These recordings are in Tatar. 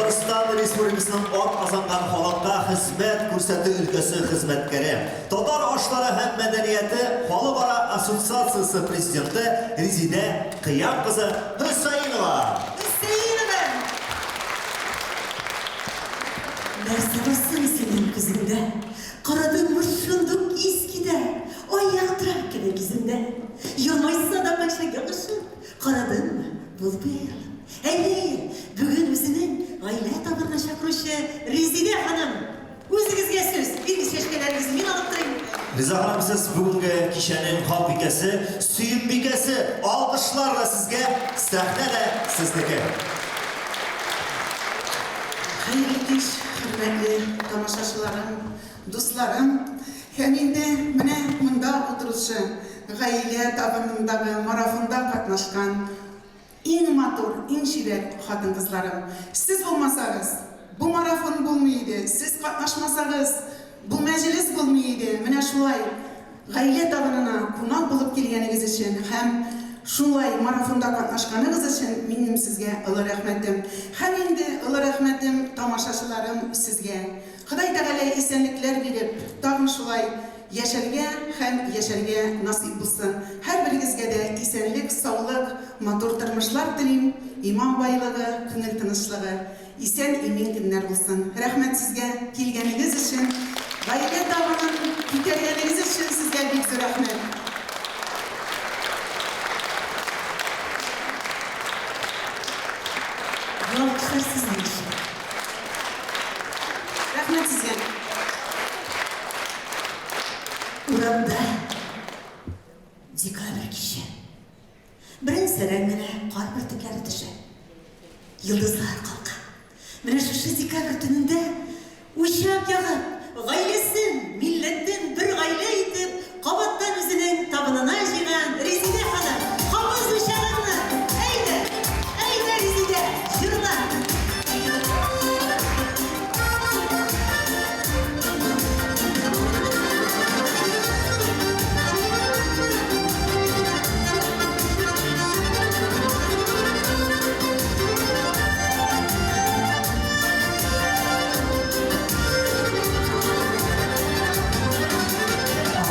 Татарстан Республикасының атказанган халыкка хезмәт күрсәтү өлкәсе хезмәткәре, Татар ашлары һәм мәдәнияте халыкара ассоциациясе президенты Резидә Кыям кызы Хөсәенова. Хөсәенова! Нәрсә бар соң синең күзеңдә? Карадыңмы, шундук ис китә, Ай яктыра кебек йөзеңдә. Елмайса да кайчак ялгышып, Карадыңмы, булмый аерылып. Әйе, бүген үзенең гаилә табынына чакыручы Резидә ханым! Үзегезгә сүз, бирегез чәчкәләрегезне, мин алып торыйм. Риза ханым, сез бүгенге кичәнең ханбикәсе, сөембикәсе, алкышлар да сезгә, сәхнә дә сезнеке. Хәерле кич, хөрмәтле тамашачыларым, дусларым һәм инде менә монда утыручы гаилә табынындагы марафонда катнашкан Иң матур, иң чибәр хатын-кызларым. Сез булмасагыз, бу марафон булмый иде, сез катнашмасагыз, бу мәҗлес булмый иде. Менә шулай гаилә табынына кунак булып килгәнегез өчен һәм шулай марафонда катнашканыгыз өчен минем сезгә олы рәхмәтем. Һәм инде олы рәхмәтем, тамашачыларым, сезгә. Ходай Тәгалә исәнлекләр биреп, тагын шулай яшәргә һәм яшәргә насыйп булсын. Һәрберегезгә дә исәнлек, саулык, матур тормышлар телим, иман байлыгы, күңел тынычлыгы, исән-имин көннәр булсын. Рәхмәт сезгә килгәнегез өчен, гаилә табынын күтәргәнегез өчен сезгә бик зур рәхмәт. Бу алкышлар сезнең өчен. Рәхмәт сезгә. Урамда декабрь киче. Берән-сәрән генә кар бөртекләре төшә. Йолдызлар калка. Менә шушы декабрь төнендә учак ягып, гаиләсен, милләтен бер гаилә итеп, кабаттан үзенең табынына җыйган Резидә ханым, кабыз учагыңны! Әйдә, әйдә, Резидә, җырла!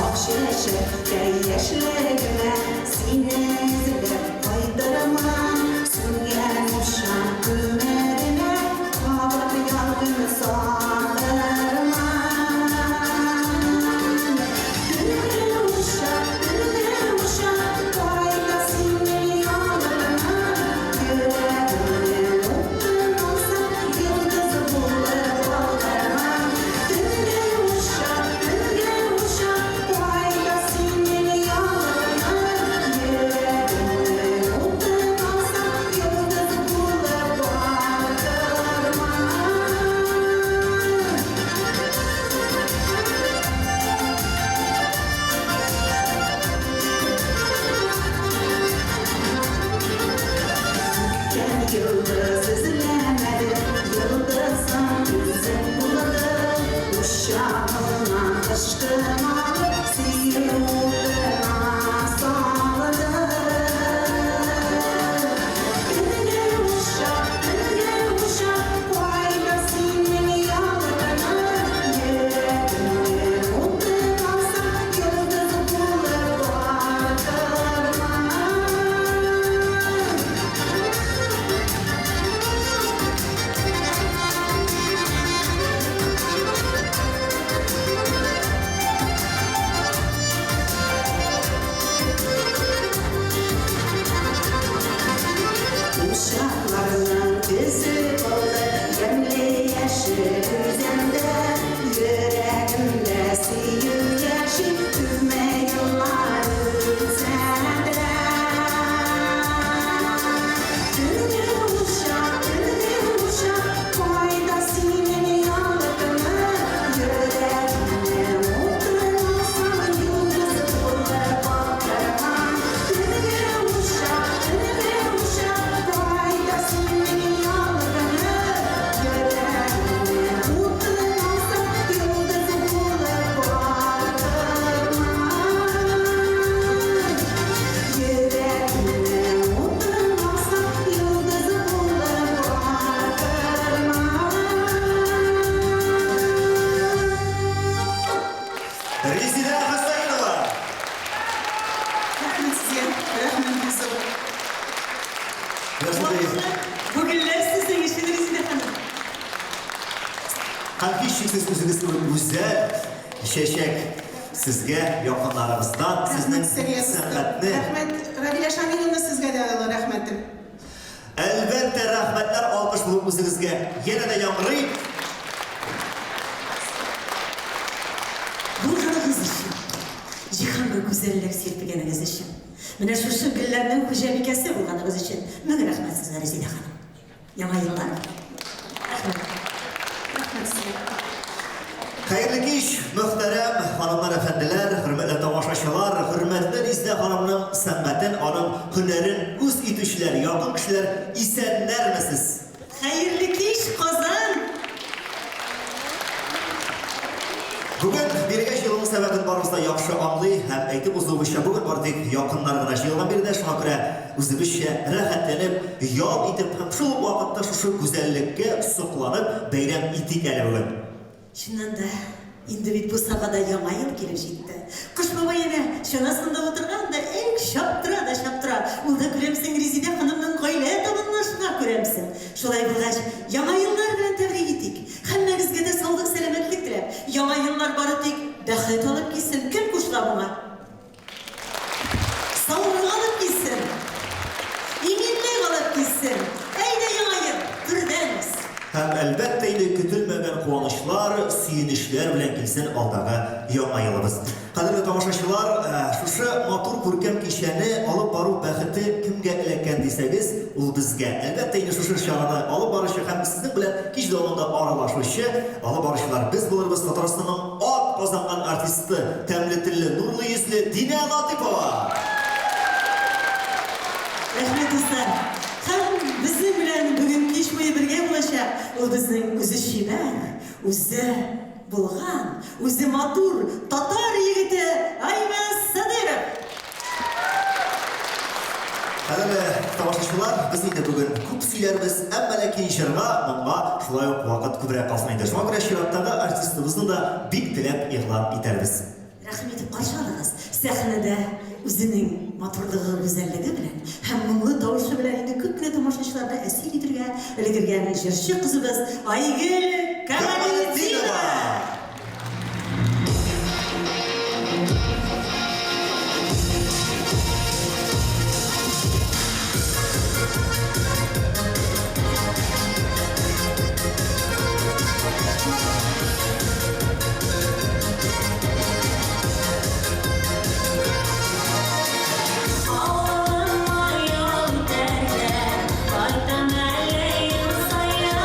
Ак чәчәктәй яшьлегемә сине. Һәм һичшиксез үзегез кебек гүзәл чәчәк сезгә якыннарыгыздан, сезнең сәнгатьне. Рәхмәт, Равилә Шамиловна, сезгә дә олы рәхмәтем. Әлбәттә, рәхмәтләр алкыш булып үзегезгә янә дә яңгырый. Булганыгыз өчен, җиһанга гүзәллек сирпегәнегез өчен, менә шушы гөлләрнең хуҗабикәсе булганыгыз өчен мең рәхмәт сезгә, Резидә ханым. Яңа еллар! Рәхмәт. Рәхмәт сезгә. Хәерле кич, мөхтәрәм ханымнар, әфәнделәр, хөрмәтле тамашачылар, хөрмәтле Резидә ханымның сәнгатен, аның һөнәрен үз итүчеләр, якын кешеләр, исәннәрмесез? Хәерле кич, Казан! Бүген бирегә җыелуның сәбәбен барыбыз да яхшы аңлый һәм әйтеп узуыбызча, бүген бары тик якыннар гына җыелган биредә, шуңа күрә үзебезчә рәхәтләнеп, ял итеп һәм шул ук вакытта шушы гүзәллеккә сокланып бәйрәм итик әле бүген. Чыннан да, инде бит бусагада Яңа ел килеп җитте. Кыш бабай әнә, чанасында утырган да, эх, чаптыра да чаптыра. Ул да, күрәмсең, Резидә ханымның гаилә табынына ашыга, күрәмсең. Шулай булгач, Яңа еллар белән тәбрик итик. Һәммәгезгә дә саулык-сәламәтлек теләп, Яңа еллар бары тик бәхет алып килсен, кем кушыла моңа? Саулык алып килсен! Иминлек алып килсен! Әйдә, Яңа ел, түрдән уз! Һәм, әлбәттә инде, көтелмәгән куанычлар, сөенечләр белән килсен алдагы Яңа елыбыз. Кадерле тамашачылар, шушы матур күркәм кичәне алып бару бәхете кемгә эләккән дисәгез, ул безгә. Әлбәттә инде, шушы чараны алып баручы һәм сезнең белән кич дәвамында аралашучы алып баручылар без булырбыз, Татарстанның ат казанган артисты, тәмле телле, нурлы йөзле Динә Латыйпова! Рәхмәт, дуслар! Һәм безнең белән бүген кич буе бергә булачак, ул безнең үзе чибәр, үзе булган, үзе матур татар егете Аймаз Садыров! Кадерле тамашачылар, без инде бүген күп сөйләрбез, әмма ләкин җырга, моңга шулай ук вакыт күбрәк калсын иде. Шуңа күрә чираттагы артистыбызны да бик теләп игълан итәрбез. Рәхим итеп каршы алыгыз, сәхнәдә үзенең матурлыгы, гүзәллеге белән һәм моңлы тавышы белән инде күп кенә тамашачыларны әсир итергә өлгергән җырчы кызыбыз Айгөл Камалетдинова! Авылыма ял итәргә кайтам әле ел саен.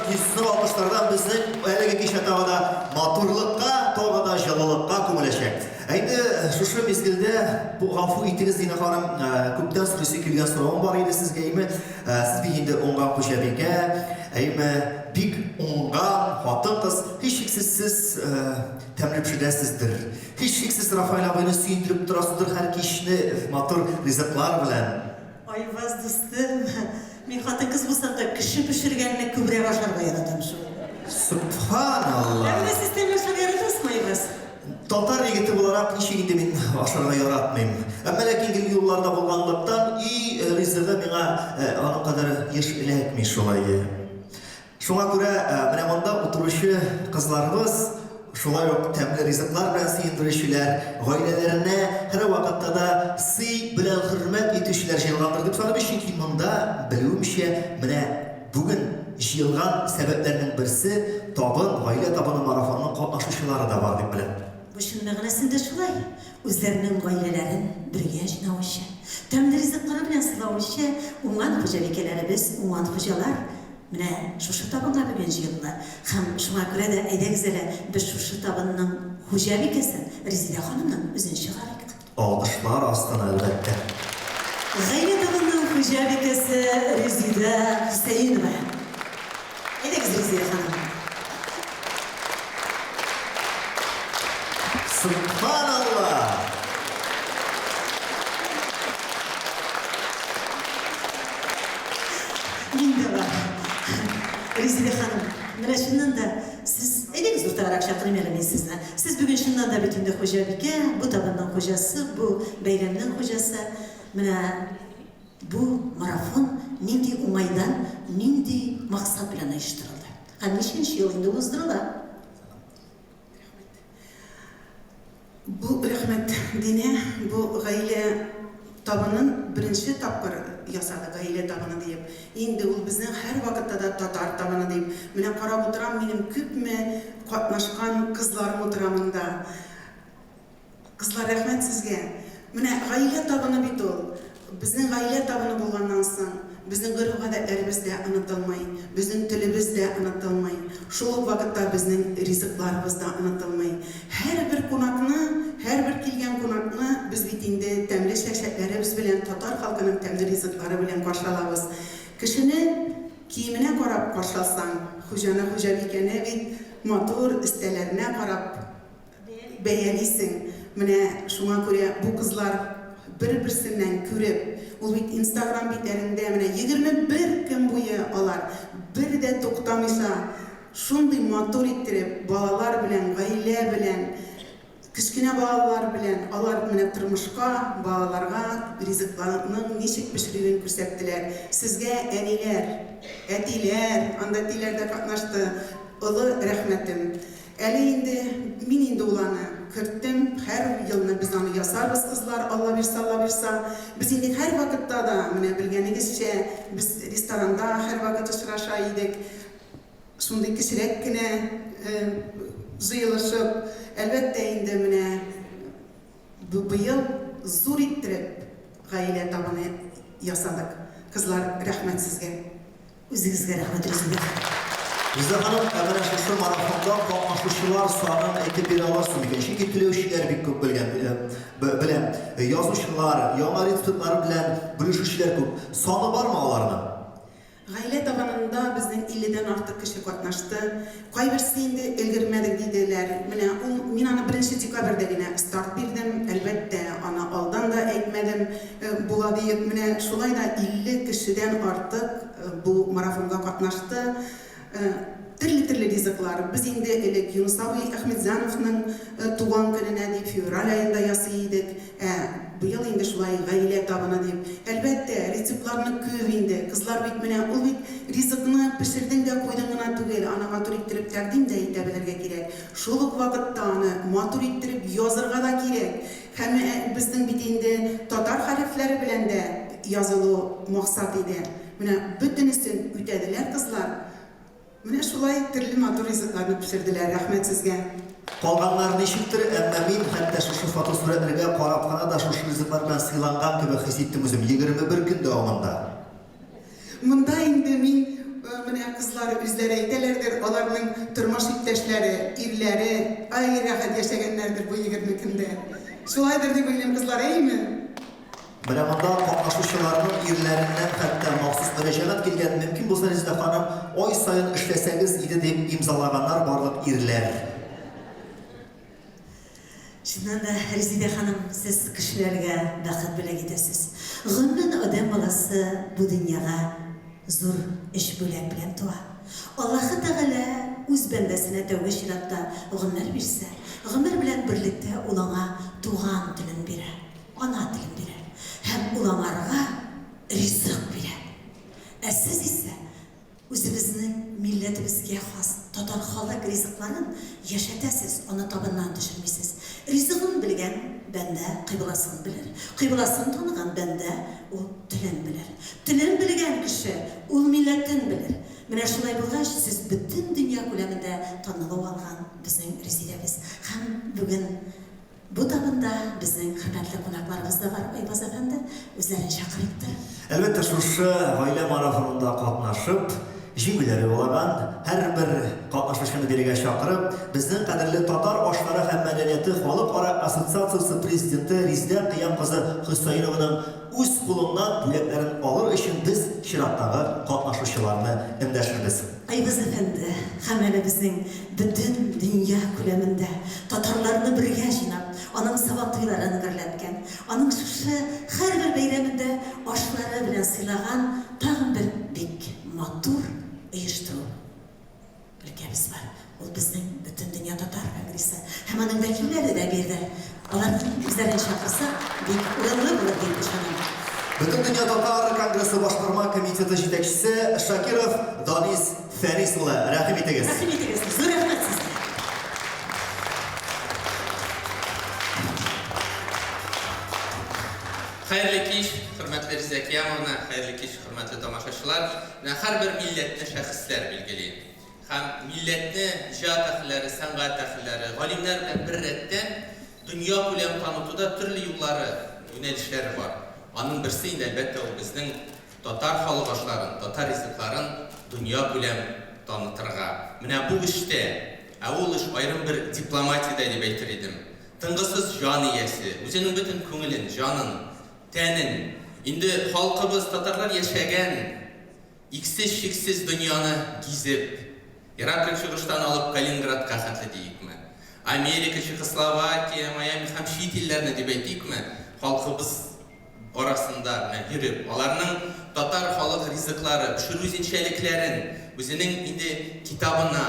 Йөзсез алкышлардан безнең әлеге кичә тагы да матурлыкка, тагы да җылылыкка күмеләчәк. Ә инде шушы мизгелдә, бу гафу итегез, Динә ханым, күптән сорыйсы килгән соравым бар иде сезгә, әйме? Сез бит инде уңган хуҗабикә, әйме, бик уңган хатын-кыз. Һичшиксез сез тәмле пешерәсездер. Һичшиксез Рафаэль абыйны сөендереп торасыздыр һәр кичне матур ризыклар белән. Айваз дустым, мин хатын-кыз булсам да, кеше пешергәнне күбрәк ашарга яратам шул. Сөбханалла! Ә менә сез тәмле ашарга яратасызмы, Айваз? Татар егете буларак, ничек инде мин ашарга яратмыйм. Әмма ләкин гел юлларда булганлыктан, өй ризыгы миңа аның кадәр еш эләкми шулай. Шуңа күрә менә монда утыручы кызларыбыз, шулай ук тәмле ризыклар белән сыендыручылар, гаиләләренә һәрвакытта да сый белән хөрмәт итүчеләр җыелгандыр дип саныйбыз, чөнки монда, белүемчә, менә бүген җыелган сәбәпләрнең берсе, табын, гаилә табыны марафонының катнашучылары да бар дип беләм. Бу чын мәгънәсендә шулай, үзләренең гаиләләрен бергә җыйнаучы, тәмле ризыклары белән сыйлаучы уңган хуҗабикәләребез, уңган хуҗалар, Менә шушы табынга бүген җыелдылар. Һәм шуңа күрә дә әйдәгез әле без шушы табынның хуҗабикәсен, Резидә ханымның үзен чыгарыйк. Алкышлар астына, әлбәттә. Гаилә табынының хуҗабикәсе Резидә Хөсәенова. Әйдәгез, Резидә ханым. Сөбханалла! Мин дә бар. Резидә ханым, менә чыннан да сез, әйдәгез уртагарак чакырыйм әле мин сезне. Сез бүген чыннан да бит инде хуҗабикә, бу табынның хуҗасы, бу бәйрәмнең хуҗасы. Менә бу марафон нинди уңайдан, нинди максат белән оештырылды? Һәм ничәнче ел инде уздырыла? Рәхмәт. Бу рәхмәт, Динә, бу гаилә табынын беренче тапкыр ясадык, гаилә табыны диеп. Инде ул безнең һәрвакытта да татар табыны дип. Менә карап утырам, минем күпме катнашкан кызларым утыра монда. Кызлар, рәхмәт сезгә. Менә гаилә табыны бит ул. Безнең гаилә табыны булганнан соң, безнең гореф-гадәтләребез дә онытылмый, безнең телебез дә онытылмый, шул ук вакытта безнең ризыкларыбыз да онытылмый. Һәрбер кунакны, һәрбер килгән кунакны без бит инде тәмле чәкчәкләребез белән, татар халкының тәмле ризыклары белән каршы алабыз. Кешене киеменә карап каршы алсаң, хуҗаны, хуҗабикәне бит матур өстәләренә карап бәялисең. Менә шуңа күрә бу кызлар бер-берсеннән күреп, ул бит инстаграм битләрендә менә 21 көн буе алар бер дә туктамыйча шундый матур иттереп балалар белән, гаилә белән, кечкенә балалар белән алар менә тормышка, балаларга ризыкларның ничек пешерүен күрсәттеләр. Сезгә, әниләр, әтиләр, анда әтиләр дә катнашты, олы рәхмәтем. Әле инде, мин инде ул аны керттем, һәр елны без аны ясарбыз, кызлар, Алла бирса, Алла бирса. Без инде һәрвакытта да, менә белгәнегезчә, без ресторанда һәрвакыт очраша идек. Шундый кечерәк кенә җыелышып. Әлбәттә инде, менә бу быел зур иттереп гаилә табыны ясадык. Кызлар, рәхмәт сезгә. Үзегезгә рәхмәт, Резеда ханым. Резеда ханым, ә менә шушы марафонда катнашучылар санын әйтеп бирә аласыз микән? Чөнки теләүчеләр бик күп белгән, беләм. Язучылар, яңа рецептлар белән бүлешүчеләр күп. Саны бармы аларның? Гаилә табынында безнең илледән артык кеше катнашты. Кайберсе инде өлгермәдек диделәр. Менә ул, мин аны беренче декабрьдә генә старт бирдем. Әлбәттә, аны алдан да әйтмәдем, була диеп. Менә шулай да 50 кешедән артык бу марафонга катнашты. Төрле-төрле ризыклар. Без инде элек Юныс абый Әхмәтзяновның туган көненә дип февраль аенда ясый идек. Ә быел инде шулай гаилә табыны дип. Әлбәттә, рецептларны күп инде. Кызлар бит менә ул бит ризыкны пешердең дә куйдың гына түгел, аны матур иттереп тәкъдим дә итә белергә кирәк. Шул ук вакытта аны матур иттереп язырга да кирәк. Һәм безнең бит инде татар хәрефләре белән дә язылу максат иде. Менә бөтенесен үтәделәр кызлар. Менә шулай төрле матур ризыкларны пешерделәр. Рәхмәт сезгә. Калганнар ничектер, әмма мин хәтта шушы фотосурәтләргә карап кына да шушы ризыклар белән сыйланган кебек хис иттем үзем 21 көн дәвамында. Монда инде мин менә кызлар. кызлар үзләре әйтәләрдер, аларның тормыш иптәшләре, ирләре, ай, рәхәт яшәгәннәрдер бу 20 көндә. Шулайдыр дип уйлыйм, кызлар, әйеме? Менә монда катнашучыларның ирләреннән хәтта махсус мөрәҗәгать килгән, мөмкин булса, Резеда ханым, ай саен эшләсәгез иде дип имзалаганнар барлык ирләр. Чыннан да, Резидә ханым, сез кешеләргә бәхет бүләк итәсез. Гомумән, адәм баласы бу дөньяга зур өч бүләк белән туа. Аллаһы Тәгалә үз бәндәсенә тәүге чиратта гомер бирсә, гомер белән берлектә ул аңа туган телен бирә, ана телен бирә һәм ул аңарга ризык бирә. Ә сез исә Үзебезнең милләтебезгә хас татар халык ризыкларын яшәтәсез, аны табыннан төшермисез. Ризыгын белгән бәндә кыйбласын белер, кыйбласын таныган бәндә ул телен белер. Телен белгән кеше ул милләтен белер. Менә шулай булгач, сез бөтен дөнья күләмендә танылу алган безнең Резидәбез. Һәм бүген Бу табында безнең хөрмәтле кунакларыбыз да бар, Айбаз әфәнде, үзләрен чакырыйк та. Әлбәттә, шушы гаилә марафонында катнашып, җиңүләр яулаган һәрбер катнашучыны бирегә чакырып, безнең кадерле Татар ашлары һәм мәдәнияте халыкара ассоциациясе президенты Резидә Кыям кызы Хөсәенованың үз кулыннан бүләкләрен алыр өчен без чираттагы катнашучыларны эндәшербез. Айбаз әфәнде, һәм әле безнең бөтен дөнья күләмендә татарларны бергә җыйнап, аның Сабантуйларын гөрләткән, аның шушы һәрбер бәйрәмендә ашлары белән сыйлаган тагын бер бик матур оештыру өлкәбез бар. Ул безнең Бөтендөнья татар конгрессы һәм аның вәкилләре дә биредә. Аларның үзләрен чакырсак, бик урынлы булыр дип ышанам. Бөтендөнья татар конгрессы башкарма комитеты җитәкчесе Шакиров Данис Фәрис улы, рәхим итегез. Рәхим итегез, зур рәхмәт сезгә. Хәерле кич, хөрмәтле Резидә Киямовна, хәерле кич, хөрмәтле тамашачылар. Менә һәрбер милләтне шәхесләр билгели. Һәм милләтне иҗат әһелләре, сәнгать әһелләре, галимнәр белән беррәттән дөньякүләм танытуда төрле юллары, юнәлешләре бар. Аның берсе инде, әлбәттә, ул безнең татар халык ашларын, татар ризыкларын дөньякүләм танытырга. Менә бу эштә, ә ул эш аерым бер дипломатия дә дип әйтер идем, тынгысыз җан иясе, үзенең бөтен күңелен, җанын, тәнен, инде халкыбыз, татарлар яшәгән Иксез-чиксез дөньяны гизеп, Ерак Көнчыгыштан алып Калининградка хәтле диикме, Америка, Чехословакия, Майами һәм чит илләрне дип әйтикме, халкыбыз арасында менә йөреп, аларның татар халык ризыклары, пешерү үзенчәлекләрен үзенең инде китабына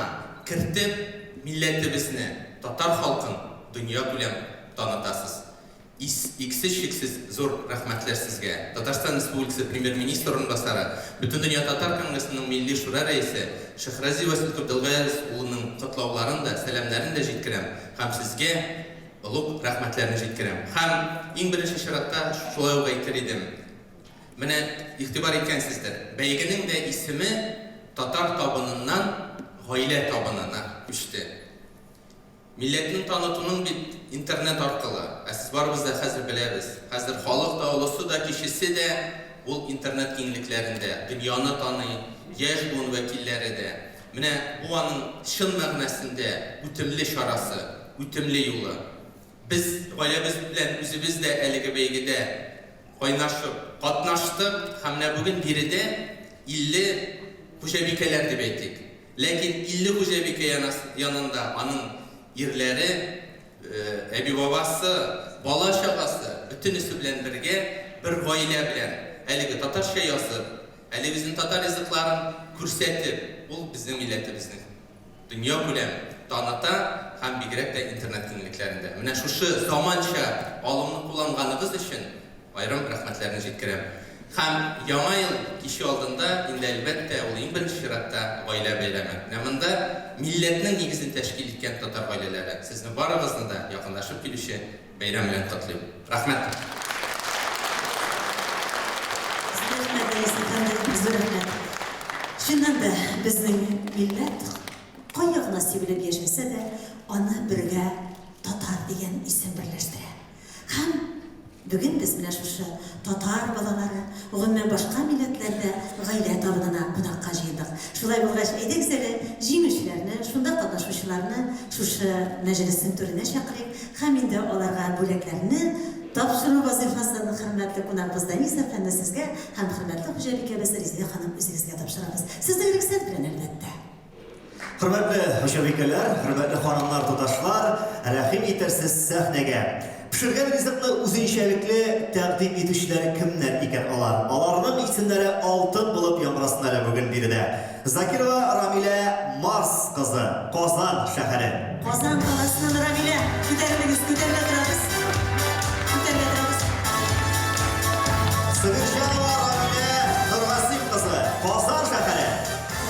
кертеп, милләтебезне, татар халкын дөньякүләм танытасыз. Ис, иксез-чиксез зур рәхмәтләр сезгә, Татарстан Республикасы Премьер-министры урынбасары, Бөтендөнья татар конгрессының Милли шура рәисе Шәйхразый Васил Габделгаяз улының котлауларын да, сәламнәрен дә җиткерәм һәм сезгә олуг рәхмәтләрне җиткерәм. Һәм, иң беренче чиратта, шулай ук әйтер идем, менә игътибар иткәнсездер, бәйгенең дә исеме Татар табыныннан Гаилә табынына күчте. Милләтне танытуның бит интернет аркылы, ә сез барыбыз да хәзер беләбез, хәзер халык та, олысы да, кечесе дә ул интернет киңлекләрендә дөньяны таный, яшь буын вәкилләре дә. Менә бу аның чын мәгънәсендә үтемле чарасы, үтемле юлы. Без гаиләбез белән үзебез дә әлеге бәйгедә кайнашып катнаштык һәм менә бүген биредә 50 хуҗабикәләр дип әйтик, Ләкин 50 хуҗабикә янында аның ирләре, әби-бабасы, бала-чагасы, бөтенесе белән бергә, бер гаилә белән әлеге татарча язып, әле безнең татар ризыкларын күрсәтеп, ул безнең милләтебезне дөньякүләм таныта һәм бигрәк тә интернет киңлекләрендә. Менә шушы заманча алымны кулланганыгыз өчен Аерым рәхмәтләрне җиткерәм. Һәм Яңа ел киче алдында инде, әлбәттә, ул иң беренче чиратта гаилә бәйрәме. Менә монда милләтнең нигезен тәшкил иткән татар гаиләләре. Сезне барыгызны да якынлашып килүче бәйрәм белән котлыйм. Рәхмәт! Зур рәхмәт, Рәис әфәнде, зур рәхмәт. Чыннан да, безнең милләт кая гына сибелеп яшәсә дә, аны бергә татар дигән исем берләштерә. Һәм. Бүген без менә шушы татар балалары, гомумән башка милләтләр дә гаилә табынына кунакка җыелдык. Шулай булгач, әйдәгез әле җиңүчеләрне, шунда катнашучыларны шушы мәҗлеснең түренә чакырыйк һәм инде аларга бүләкләрне тапшыру вазыйфасын хөрмәтле кунагыбыз Данис әфәнде сезгә һәм хөрмәтле хуҗабикәбез Резидә ханым үзегезгә тапшырабыз. Сезнең рөхсәт белән, әлбәттә. Хөрмәтле хуҗабикәләр, хөрмәтле ханымнар, туташлар, рәхим итәрсез сәхнәгә. Пешергән ризыкны үзенчәлекле тәкъдим итүчеләр кемнәр икән алар? Аларның исемнәре алтын булып яңгырасын әле бүген биредә. Закирова Рамилә Марс кызы, Казан шәһәре. Казан каласыннан Рамилә, күтәрелегез, күтәрелә торабыз. Күтәрелә торабыз. Сабирҗанова Рамилә Нургасыйм кызы, Казан шәһәре.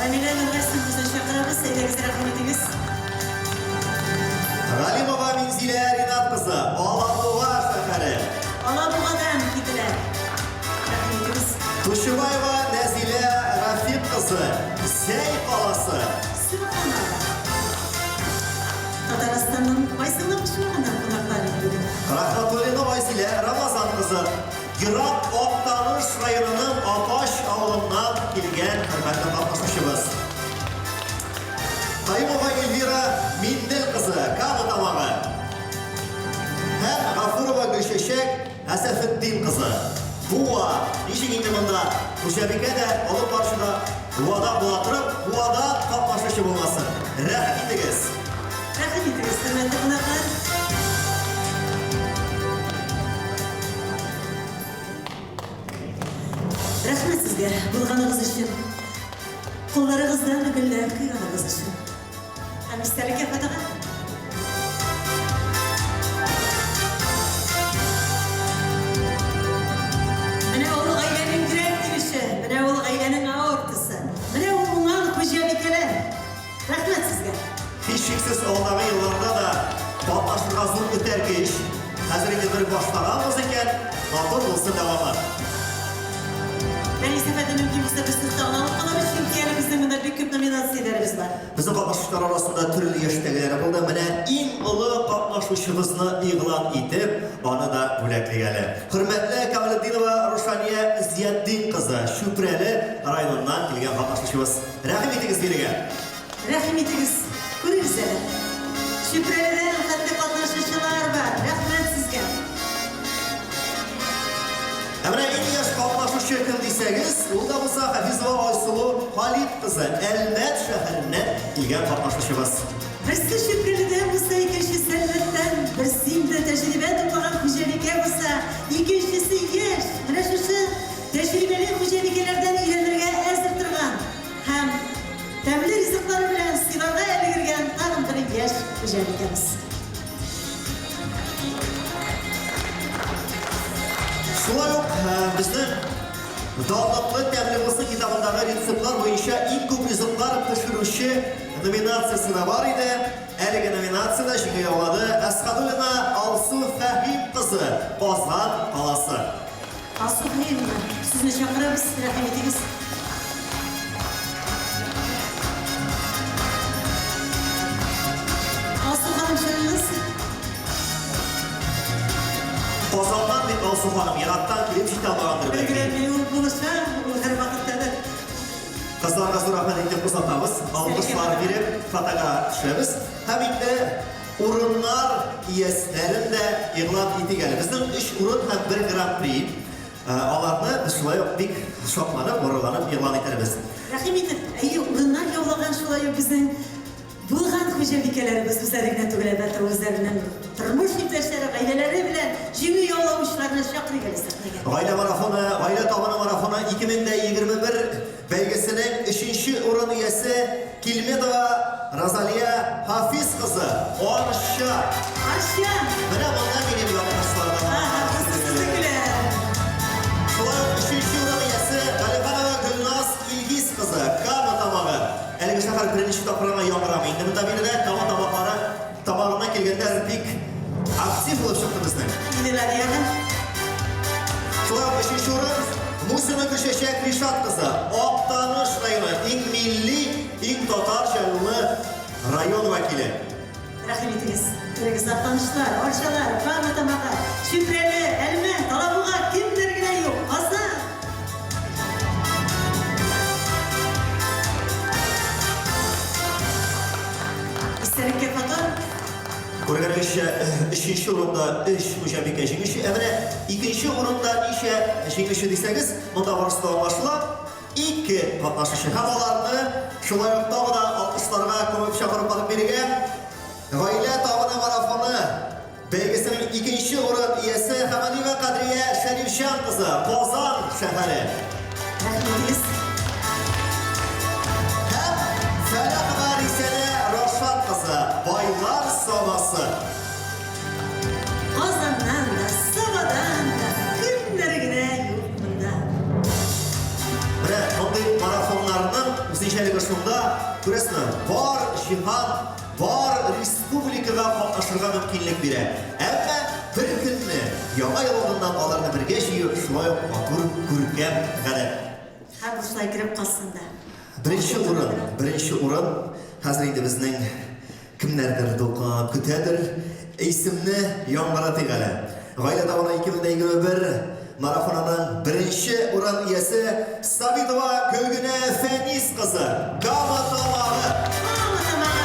Рамилә Нургасим кызын чакырабыз, әйдәгез, рәхим итегез. Галимова Минзилә Ринат кызы, Алабуга шәһәре. Алабугадан килделәр. Рәхим итегез. Тучыбаева Нәзилә Рафик кызы, Зәй каласы. Сөбханалла. Татарстанның кайсы гына почмагыннан кунаклар бит бүген. Рахматуллина Айзилә Рамазан кызы, Ерак Актаныш районының Апач авылыннан килгән хөрмәтле катнашучыбыз. Каюмова Эльвира Миндел кызы, Кама Тамагы. Һәм Гафурова Гөлчәчәк Әсәфетдин кызы. Буа. Ничек инде монда хуҗабикә дә, алып баручы да Буадан була торып, Буада катнашучы булмасын. Рәхим итегез. Рәхим итегез, хөрмәтле кунаклар. Рәхмәт сезгә булганыгыз өчен. Кулларыгыздан гөлләр койганыгыз өчен. Һәм истәлеккә фотога. Менә ул гаиләнең йөрәк тибеше, менә ул гаиләнең аортасы, менә ул уңган хуҗабикәләр. Рәхмәт сезгә! Һичшиксез, алдагы елларда да катнашырга зур этәргеч. Хәзер инде бер башлаганбыз икән, матур булсын дәвамы. Рәис әфәнде, мөмкин булса, без сезне тагын алып калабыз, чөнки әле безнең монда бик күп номинацияләребез бар. Безнең катнашучылар арасында төрле яшьтәгеләре булды. Менә иң олы катнашучыбызны игълан итеп, аны да бүләклик әле. Хөрмәтле Камалетдинова Рушания Зиятдин кызы, Чүпрәле районыннан килгән катнашучыбыз. Рәхим итегез бирегә. Рәхим итегез, күрегез әле. Чүпрәледән хәтле катнашучылар бар. Рәхмәт сезгә. Ә менә иң яшь катнашучы кем дисәгез, ул да булса Хафизова Айсылу Халит кызы, Әлмәт шәһәреннән килгән катнашучыбыз. Берсе Чүпрәледән булса, икенчесе Әлмәттән. Берсе инде тәҗрибә туплаган хуҗабикә булса, икенчесе яшь. Менә шушы тәҗрибәле хуҗабикәләрдән өйрәнергә әзер торган һәм тәмле ризыклары белән сыйларга өлгергән тагын бер яшь хуҗабикәбез. Шулай ук безнең Данлыклы тәмле булсын китабындагы рецептлар буенча иң күп ризыклар пешерүче номинациясе дә бар иде. Әлеге номинациядә җиңү яулады Әсхәдуллина Алсу Фәһим кызы, Казан каласы. Алсу Фәһимовна, сезне чакырабыз, рәхим итегез. Алсу ханым, чыгыгыз. Казаннан бит Алсу ханым, ерактан килеп җитә алмагандыр бәлки. Өлгерәлми, ул булыша, ул һәрвакытта да. Кызларга зур рәхмәт әйтеп озатабыз. Алкышлар биреп, фотога төшәбез. Һәм инде урыннар иясләрен дә игълан итик әле. Безнең өч урын һәм бер гран-при. Аларны без шулай ук бик шатланып, горурланып игълан итәрбез. Рәхим итеп, әйе, урыннар яулаган шулай ук безнең булган хуҗабикәләребез үзләре генә түгел, әлбәттә, үзләренең тормыш иптәшләре, гаиләләре белән җиңү яулаучыларны чакырыйк әле сәхнәгә. Гаилә марафоны, гаилә табыны марафоны 2021 бәйгесенең өченче урын иясе Килметова Розалия Хафиз кызы, Арча. Арча! Менә монда минем якташлар да бар. Ага, бусы сезнекеләр. Шулай ук өченче урын иясе Галиханова Гөлназ Илгиз кызы, Кама Тамагы. Әлеге шәһәр беренче тапкыр гына яңгырамый. Инде монда биредә Кама Тамаклары тамагына килгәннәр бик актив булып чыкты безнең. Килделәр ягы. Шулай ук өченче урын Мусина Гөлчәчәк Ришат кызы, Актаныш районы, иң милли, иң татарча улы район вәкиле. Рәхим итегез. Күрегез, Актанышлар, Арчалар, Кама Тамагы, Чүпрәле, Әлмәт, Алабуга, кемнәр генә юк, Казан. Истәлеккә фото. Күргәнегезчә, өченче урында өч хуҗабикә җиңүче. Ә менә икенче урында ничә җиңүче дисәгез, монда барысы да аңлашыла. Ике катнашучы. Һәм аларны шулай ук тагы да алкышларга күмеп чакырып алып бирегә. Гаилә табыны марафоны бәйгесенең икенче урын иясе Хамалиева Кадрия Шәрифҗан кызы, Казан шәһәре. Рәхмәтегез. Һәм Фәләхова Рисәлә Рашат кызы, Байлар Сабасы. Казаннан да, Сабадан да кемнәр генә юк монда. Менә мондый марафоннарның үзенчәлеге шунда, күрәсезме, бар җиһан, бар республикага катнашырга мөмкинлек бирә. Әмма бер көнне Яңа ел алдыннан аларны бергә җыю шулай ук матур, күркәм гадәт. Һәм бу шулай кереп калсын да. Беренче урын, беренче урын хәзер инде безнең кемнәрдер дулкынланып көтәдер. Исемне яңгыратыйк әле. Гаилә табыны 2021 марафонының беренче урын иясе Сабитова Гөлгенә Фәнис кызы, Кама Тамагы. Кама Тамагы,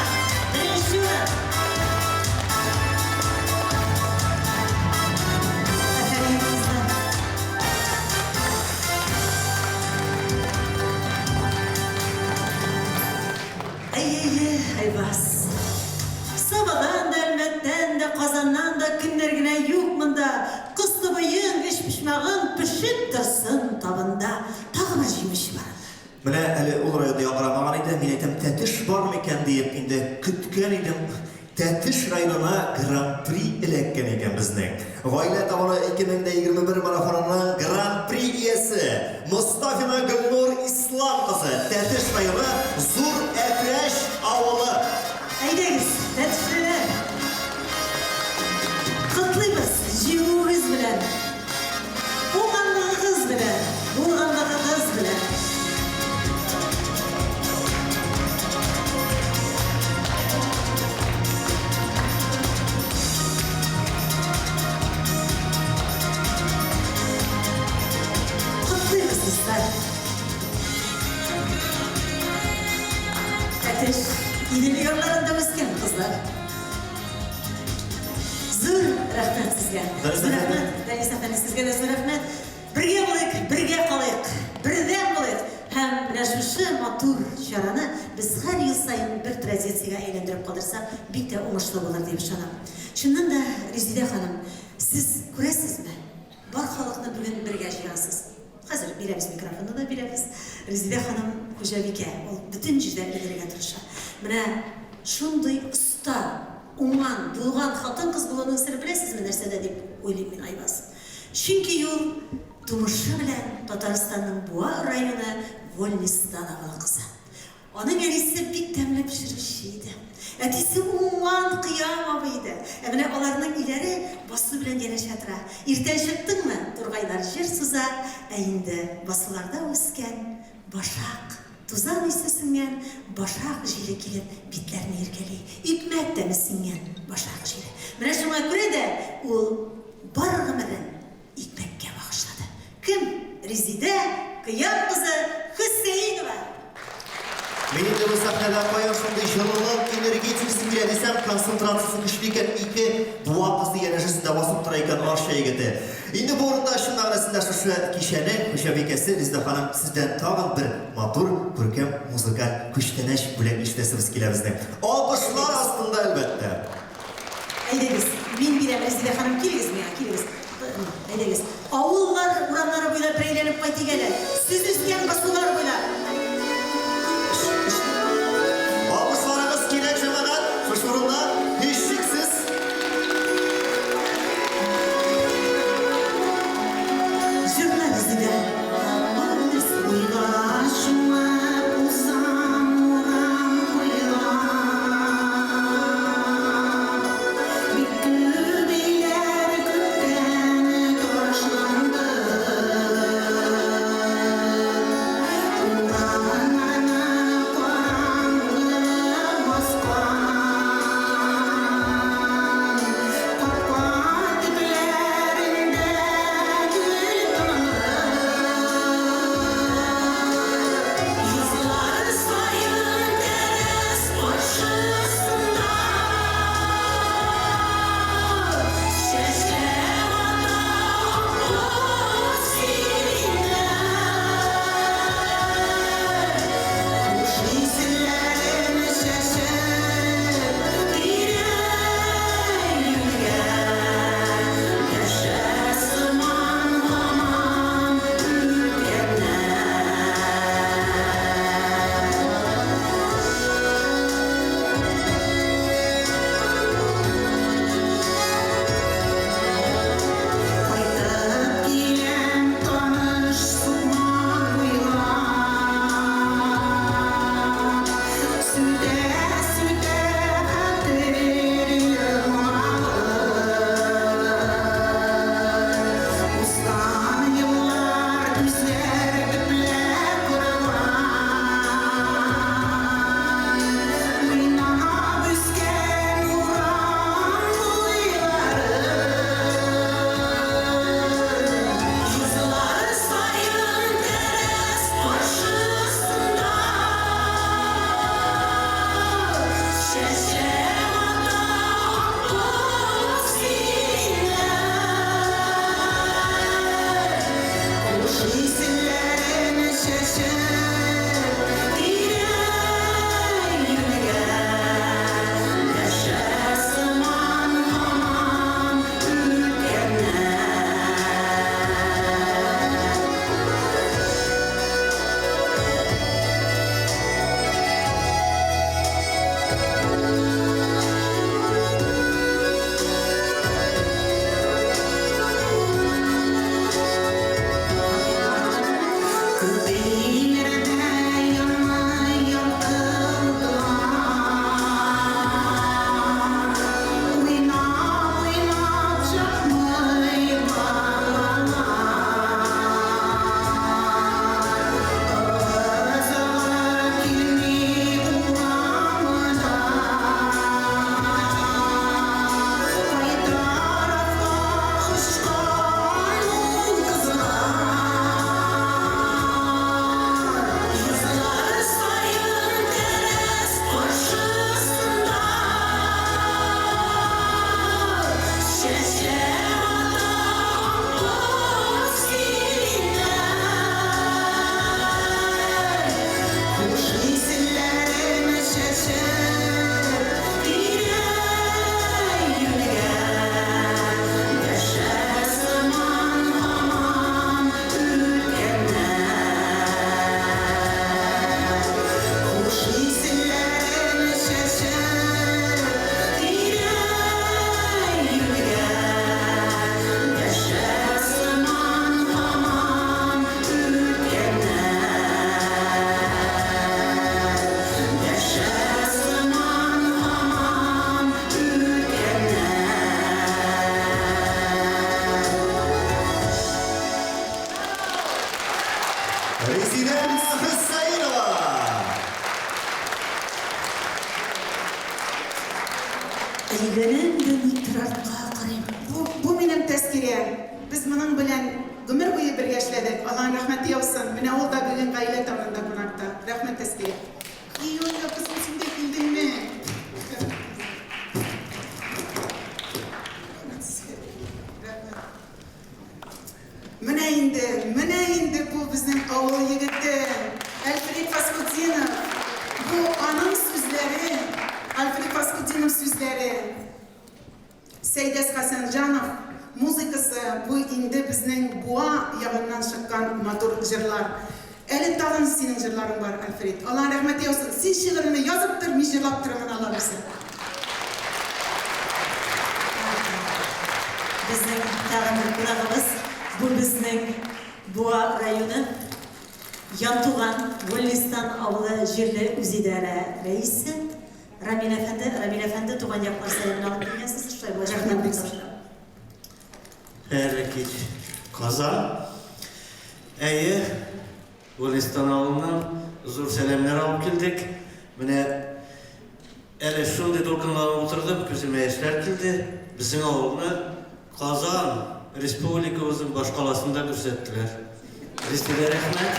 беренче урын. Афәрин, кызлар. Әй-әй-әй, Айбас. Сабадан да, Әлмәттән дә, Казаннан да кемнәр генә юк монда. Кыстыбыең, өчпочмагың пешеп торсын табында. Тагы бер җимеш бар. Менә әле ул районда яңгырамаган иде, мин әйтәм, Тәтеш бар микән диеп инде көткән идем. Тәтеш районына Гран-при эләккән икән безнең. Гаилә табыны 2021 марафонының Гран-при иясе Мостафина Гөлнур Ислам кызы, Тәтеш районы, Зур Әтрәч авылы. Әйдәгез, тәтешлеләр! Котлыйбыз җиңүегез белән! Уңганлыгыгыз белән, булганлыгыгыз белән! Котлыйбыз, дуслар! Тәтеш Идел ярларында үскән кызлар. Зур рәхмәт сезгә. Зур рәхмәт, Дәнис әфәнде, сезгә дә зур рәхмәт. Бергә булыйк, бергә калыйк, бердәм булыйк. Һәм менә шушы матур чараны без һәр ел саен бер традициягә әйләндереп калдырсак, бик тә уңышлы булыр дип ышанам. Чыннан да, Резидә ханым, сез күрәсезме, бар халыкны бүген бергә җыясыз. Хәзер бирәбез микрофонны да бирәбез. Резидә ханым хуҗабикә, ул бөтен җирдә өлгерергә тырыша. Менә шундый оста, уңган, булган хатын-кыз булуның сере беләсезме нәрсәдә дип уйлыйм мин, Айваз. Чөнки ул тумышы белән Татарстанның Буа районы Вольный Стан авылы кызы. Аның әнисе бик тәмле пешерүче иде. Әтисе уңган Кыям абый иде. Ә менә аларның өйләре басу белән янәшә тора. Иртән чыктыңмы, тургайлар җыр суза, ә инде басуларда үскән башак, тузан исе сеңгән башак җиле килеп битләрне иркәли. Икмәк тәме сеңгән башак җиле. Менә шуңа күрә дә ул бар гомерен икмәккә багышлады. Кем? Резидә Кыям кызы Хөсәенова! Мин инде бу сәхнәдә каян шундый җылылык, энергетикасы килә дисәм, концентрациясе көчле икән, ике Буа кызы янәшәсендә басып тора икән Арча егете. Инде бу урында чын мәгънәсендә шушы кичәнең хуҗабикәсе Резидә ханым, сездән тагын бер матур, күркәм музыкаль күчтәнәч бүләк ишетәсебез килә безнең. Алкышлар астында, әлбәттә. Әйдәгез, мин бирәм, Резидә ханым, килегез миңа, килегез. Әйдәгез. Авыллар урамнары буйлап бер әйләнеп кайтыйк әле. Сез үскән басулар буйлап. Алкышларыгыз кирәк, җәмәгать, шушы урында, һичшиксез. Җырла, Резидә. Уйга чумып узам урам буйлап, Бик күп өйләр күптән ташланды. Әйләнәм дә никтер артка карыйм. Бу, бу минем Тәскирә. Без моның белән гомер буе бергә эшләдек. Аллаһның рәхмәте яусын. Менә ул да бүген гаилә табынында кунакта. Рәхмәт, Тәскирә. И, Ольга, кызым, син дә килдеңме? Рәхмәт сезгә. Рәхмәт. Менә инде, менә инде бу безнең авыл егете, Альфред Фасхутдинов. Бу аның сүзләре, Альфред Фасхутдинов сүзләре. Сәйдәс Хәсәнҗанов музыкасы, бу инде безнең Буа ягыннан чыккан матур җырлар. Әле тагын синең җырларың бар, Альфред. Аллаһның рәхмәте яусын. Син шигыреңне язып тор, мин җырлап торырмын, Алла бирсә. Безнең тагын бер кунагыбыз, бу безнең Буа районы Янтуган Гөллистан авылы җирле үзидарә рәисе Рамил әфәнде. Рамил әфәнде, туган яклар сәламен алып килгәнсез, шулай булгач, Рәхмәт бик зур. Хәерле кич, Казан. Әйе, Гөлистан авылыннан зур сәламнәр алып килдек. Менә әле шундый дулкынланып утырдым, күземә яшьләр килде. Безнең авылны Казан республикабызның башкаласында күрсәттеләр. Резедә рәхмәт.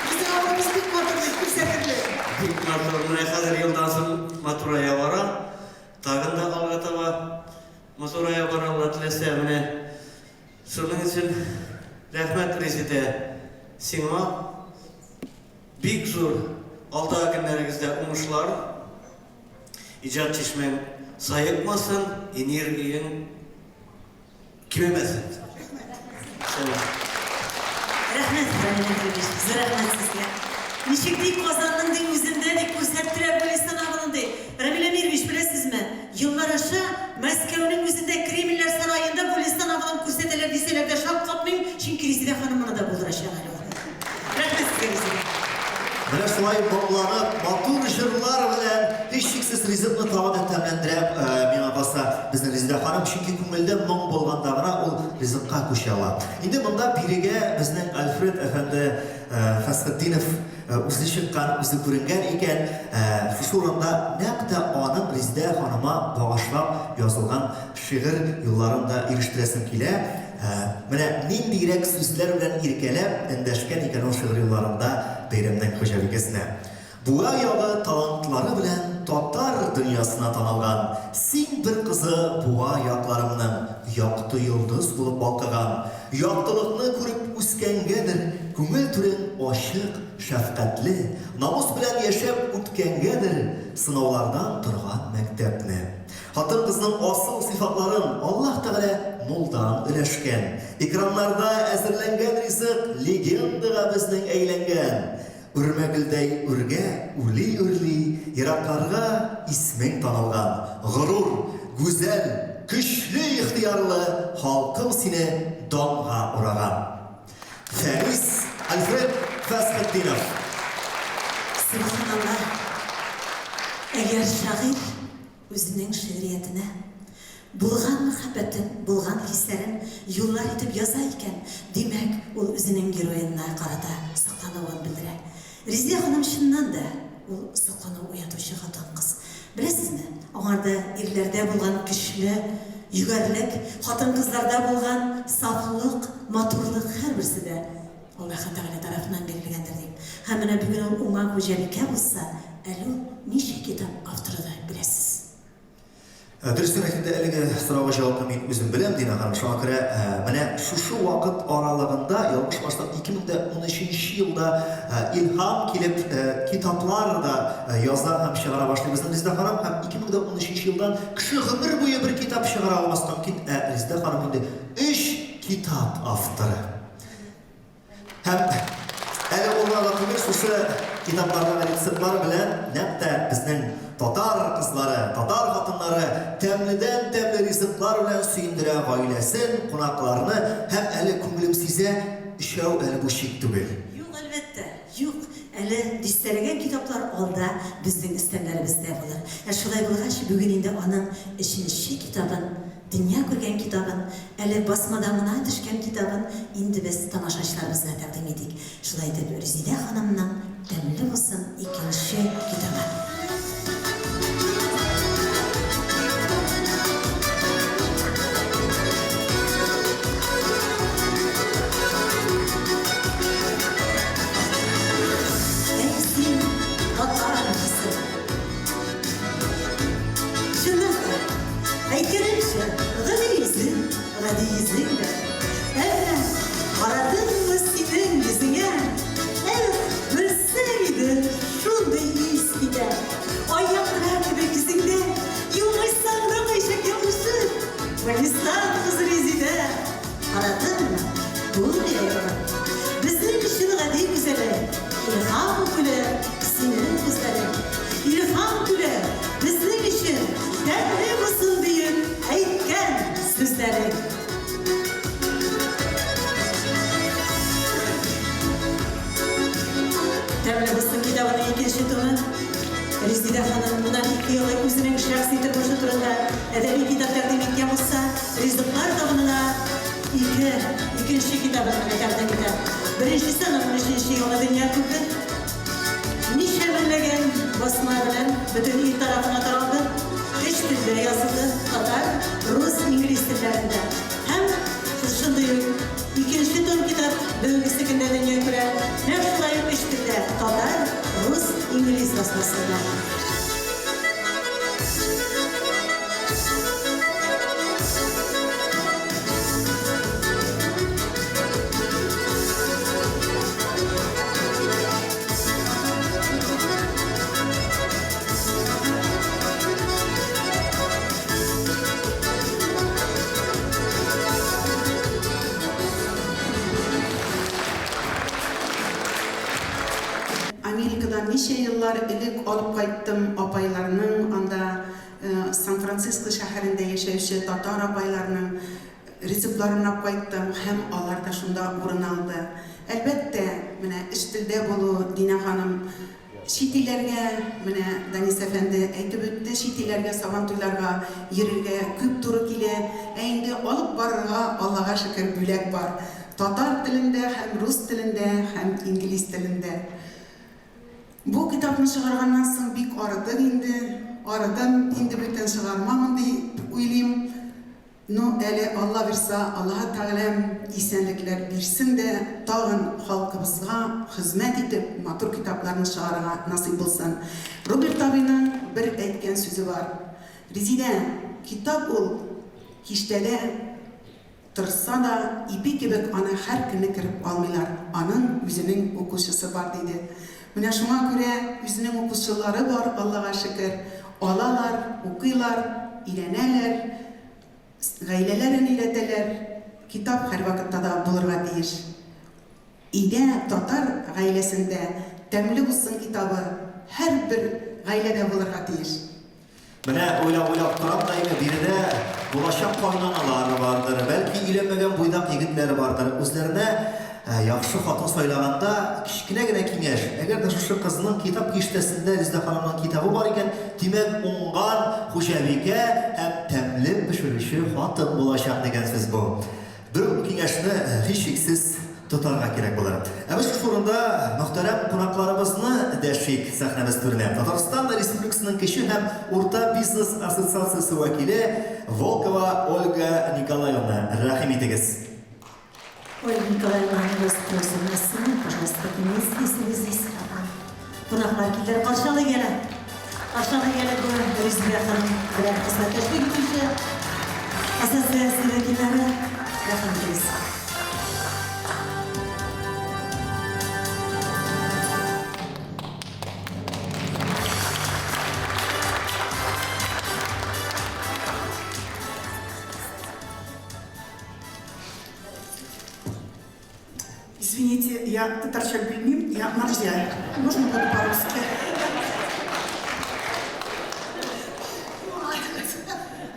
Безнең авылыбыз бик матур дип күрсәтерлек. Бик матур. Менә хәзер елдан соң матурая бара. Тагын да алга таба матурая бара, Алла теләсә. Менә шуның өчен рәхмәт, Резедә, сиңа. Бик зур алдагы көннәрегездә уңышлар. Иҗат чишмәң саекмасын, энергияң кимемәсен. Сәлам. Рәхмәт, Рамил Әхмәтович, зур рәхмәт сезгә. Ничек ди Казанның ди үзендә ди күрсәттерә Гөлистан авылын ди. Рамил Әмирович, беләсезме, еллар аша Мәскәүнең үзендә Кремльләр сараенда Гөлистан авылын күрсәтәләр дисәләр дә шаккатмыйм, чөнки Резеда ханым моны да булдырачак әле ул. Рәхмәт сезгә, Резеда. Менә шулай моңланып, матур җырлар белән, һичшиксез ризыкны тагын да тәмләндерә, миңа калса, безнең Резеда ханым, чөнки күңелдә моң булганда гына ул ризыкка күчә ала. Инде монда бирегә безнең Альфред әфәнде Фәсхетдинов үзе чыккан, үзе күренгән икән. Шушы урында нәкъ тә аның Резеда ханыма багышлап язылган шигырь юлларын да ирештерәсем килә. Менә ниндирәк сүзләр белән иркәләп эндәшкән икән ул шигырь юлларында бәйрәмнең хуҗабикәсенә. Буа ягы талантлары белән татар дөньясына танылган, син бер кызы Буа якларымның якты йолдыз булып балкыган, яктылыкны күреп үскәнгәдер, күңел түрең ачык, шәфкатьле, намус белән яшәп үткәнгәдер, сынаулардан торган мәктәпне. Хатын-кызның асыл сыйфатларын Аллаһ Тәгалә мулдан өләшкән. Экраннарда әзерләнгән ризык легендага безнең әйләнгән. Үрмә гөлдәй үргә үрли-үрли, еракларга исмең танылган. Горур, гүзәл, көчле ихтыярлы халкым сине данга ураган. Фәнис Альфред Фәсхетдинов. Сөбханалла, әгәр шагыйрь Үзенең шигъриятенә булган мәхәббәтен, булган хисләрен юллар итеп яза икән, димәк, ул үзенең героена карата соклануын белдерә. Резидә ханым чыннан да ул соклану уятучы хатын-кыз. Беләсезме, аңарда ирләрдә булган көчле егәрлек, хатын-кызларда булган сафлык, матурлык һәрберсе дә Аллаһы Тәгалә тарафыннан бирелгәндер дим. Һәм менә бүген ул уңган хуҗабикә булса, әле ул ничә китап авторы да беләсез. Дөресен әйткәндә, әлеге сорауга җавапны мин үзем беләм, Дина ханым. Шуңа күрә менә шушы вакыт аралыгында, ялгышмасам, 2013 елда илһам килеп, китаплар да яза һәм чыгара башлый безнең Резеда ханым. Һәм 2013 елдан кеше гомер буе бер китап чыгара алмаска мөмкин, ә Резеда ханым инде өч китап авторы. Һәм әле ул гына да түгел, шушы китаплардагы рецептлар белән нәкъ тә безнең татар кызлары, татар хатыннары тәмледән-тәмле ризыклар белән сөендерә гаиләсен, кунакларны һәм әле күңелем сизә, өчәү әле бу чик түгел. Юк, әлбәттә, юк, әле дистәләгән китаплар алда безнең өстәлләребездә булыр. Ә шулай булгач, бүген инде аның өченче китабын Дөнья күргән китабын, әле басмадан гына төшкән китабын инде без тамашачыларыбызга тәкъдим итик. Шулай итеп, Рүзилә ханымның Тәмле булсын икенче китабы. гади йөзең дә. Әмма карадыммы синең йөзеңә, Эх, белсәң иде, шундый ис китә. Ай яктыра кебек йөзеңдә, Елмайсаң да кайчак ялгышып, Гөлистан кызы Резидә. Карадыңмы? Булмый аерылып. Безнең өчен гади гүзәле, Илһам күле синең күзләрең. Илһам күле безнең өчен тәмле булсын диеп әйткән сүзләрең. Тәмле булсын китабының икенче томы. Резидә ханым моннан ике ел элек үзенең шәхси тормышы турында әдәби китап тәкъдим иткән булса, Ризыклар табынына ике, икенче китабын гына тәкъдим итә. Беренчесе аның унөченче елны дөнья күрде. Ничә меңләгән басма белән бөтен ил тарафына таралды. Өч телдә язылды, татар, рус, инглиз телләрендә. Һәм шушындый ук икенче том китап бүгенгесе көндә дөнья күрә. Нәкъ шулай ук өч телдә, татар, рус, инглиз басмасында. Америкадан ничә еллар элек алып кайттым апайларның анда Сан-Франциско шәһәрендә яшәүче татар апайларның рецептларын алып кайттым һәм алар да шунда урын алды. Әлбәттә, менә өч телдә булу, Динә ханым, чит илләргә, менә Данис әфәнде әйтеп үтте, чит илләргә Сабантуйларга йөрергә күп туры килә. Ә инде алып барырга, Аллага шөкер, бүләк бар. Татар телендә һәм рус телендә һәм инглиз телендә. Бу китапны чыгарганнан соң бик арыдык инде, арыдым, инде бүтән чыгармамын дип уйлыйм. Ну, әле Алла бирса, Аллаһы Тәгаләм исәнлекләр бирсен дә, тагын халкыбызга хезмәт итеп, матур китапларны чыгарырга насыйп булсын. Роберт абыйның бер әйткән сүзе бар, Резидә, китап ул киштәдә Торса да, ипи кебек аны һәр көнне кереп алмыйлар, аның үзенең укучысы бар, диде. Менә шуңа күрә үзенең укучылары бар, Аллага шөкер. Алалар, укыйлар, өйрәнәләр, гаиләләрен өйрәтәләр. Китап һәрвакытта да булырга тиеш. Өйдә, татар гаиләсендә Тәмле булсын китабы һәрбер гаиләдә булырга тиеш. Менә уйлап-уйлап торам да инде, биредә булачак кайнаналар бардыр, бәлки өйләнмәгән буйдак егетләр бардыр. Үзләренә яхшы хатын сайлаганда кечкенә генә киңәш, әгәр дә шушы кызның китап киштәсендә Резеда ханымның китабы бар икән, димәк, уңган хуҗабикә һәм тәмле пешерүче хатын булачак дигән сүз бу. Бер үк киңәшне һичшиксез тотарга кирәк булыр. Ә без шушы урында мөхтәрәм кунакларыбызны дәшик сәхнәбез түренә. Татарстан Республикасының кече һәм урта бизнес ассоциациясе вәкиле Волкова Ольга Николаевна, рәхим итегез. Ольга Николаевна, мы вас просим на сцену, пожалуйста, поднимитесь, если вы здесь. Кунаклар килделәр, каршы алыйк әле. Каршы алыйк әле бу Резидә ханым белән хезмәттәшлек итүче ассоциация вәкилләре. Рәхим итегез. Извините, я татарча белмим, я марзя. Можно буду по-русски?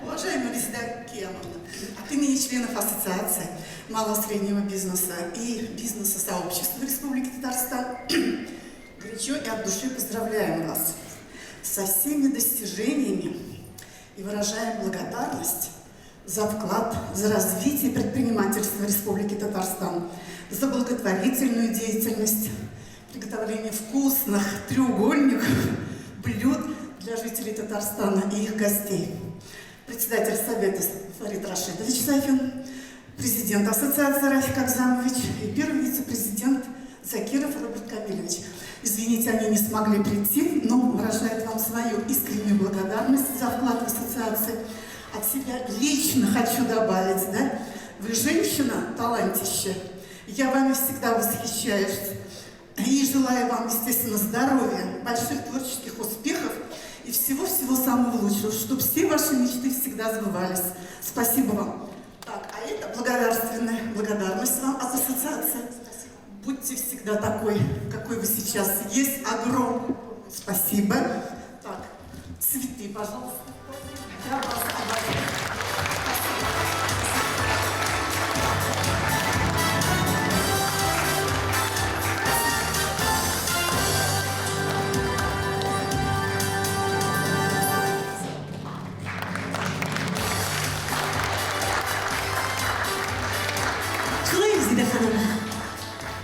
Уважаемая Резида Киямовна, от имени членов Ассоциации малого среднего бизнеса и бизнеса-сообщества Республики Татарстан горячо и от души поздравляем вас со всеми достижениями и выражаем благодарность за вклад, за развитие предпринимательства Республики Татарстан, за благотворительную деятельность, приготовление вкусных треугольников, блюд для жителей Татарстана и их гостей. Председатель Совета Фарид Рашидович Сафин, президент Ассоциации Рафик Акзамович и первый вице-президент Закиров Роберт Камилевич. Извините, они не смогли прийти, но выражают вам свою искреннюю благодарность за вклад в ассоциацию. От себя лично хочу добавить, да, Вы женщина талантище. Я вами всегда восхищаюсь. И желаю вам, естественно, здоровья, больших творческих успехов и всего-всего самого лучшего, чтобы все ваши мечты всегда сбывались. Спасибо вам. Так, а это благодарственная благодарность вам от ассоциации. Будьте всегда такой, какой вы сейчас есть. Огромное спасибо. Так, цветы, пожалуйста. Я вас обожаю. Шулай, Резидә ханым.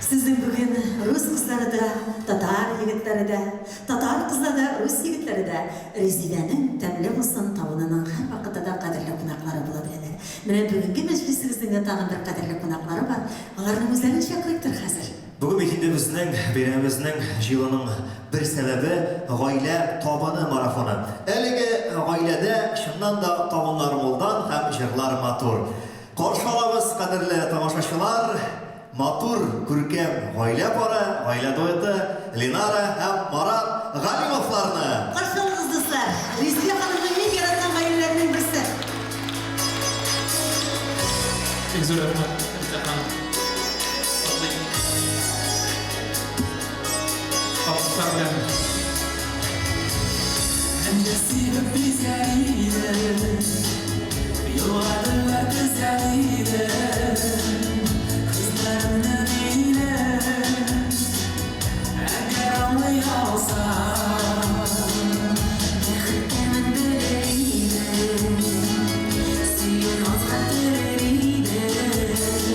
Сезнең бүген рус кызлары да, татар егетләре дә, татар кызлары да, рус егетләре дә Резидәнең тәмле булсын табынының һәрвакытта да кадерле кунаклары була беләләр. Менә бүгенге мәҗлесегезнең дә тагын бер кадерле кунаклары бар. Аларның үзләрен чакырыйктыр хәзер. Бүген бит инде безнең бәйрәмебезнең җыелуның бер сәбәбе, гаилә табыны марафоны. Әлеге гаиләдә чыннан да табыннар мулдан һәм җырлар матур. Каршы алабыз, кадерле тамашачылар, матур, күркәм гаилә пары, гаилә дуэты Ленара һәм Марат Галимовларны! Каршы алыгыз, дуслар, Резидә ханымның иң яраткан гаиләләренең берсе. Бик зур рәхмәт, Резидә ханым. Шундый алкышлар белән. Энҗе бизәр иде, Елга төзәр иде, Хисләремне минем, Әгәр аңлый алсам, Бәхет тәмен белер идем, Сөю назга төрер идем.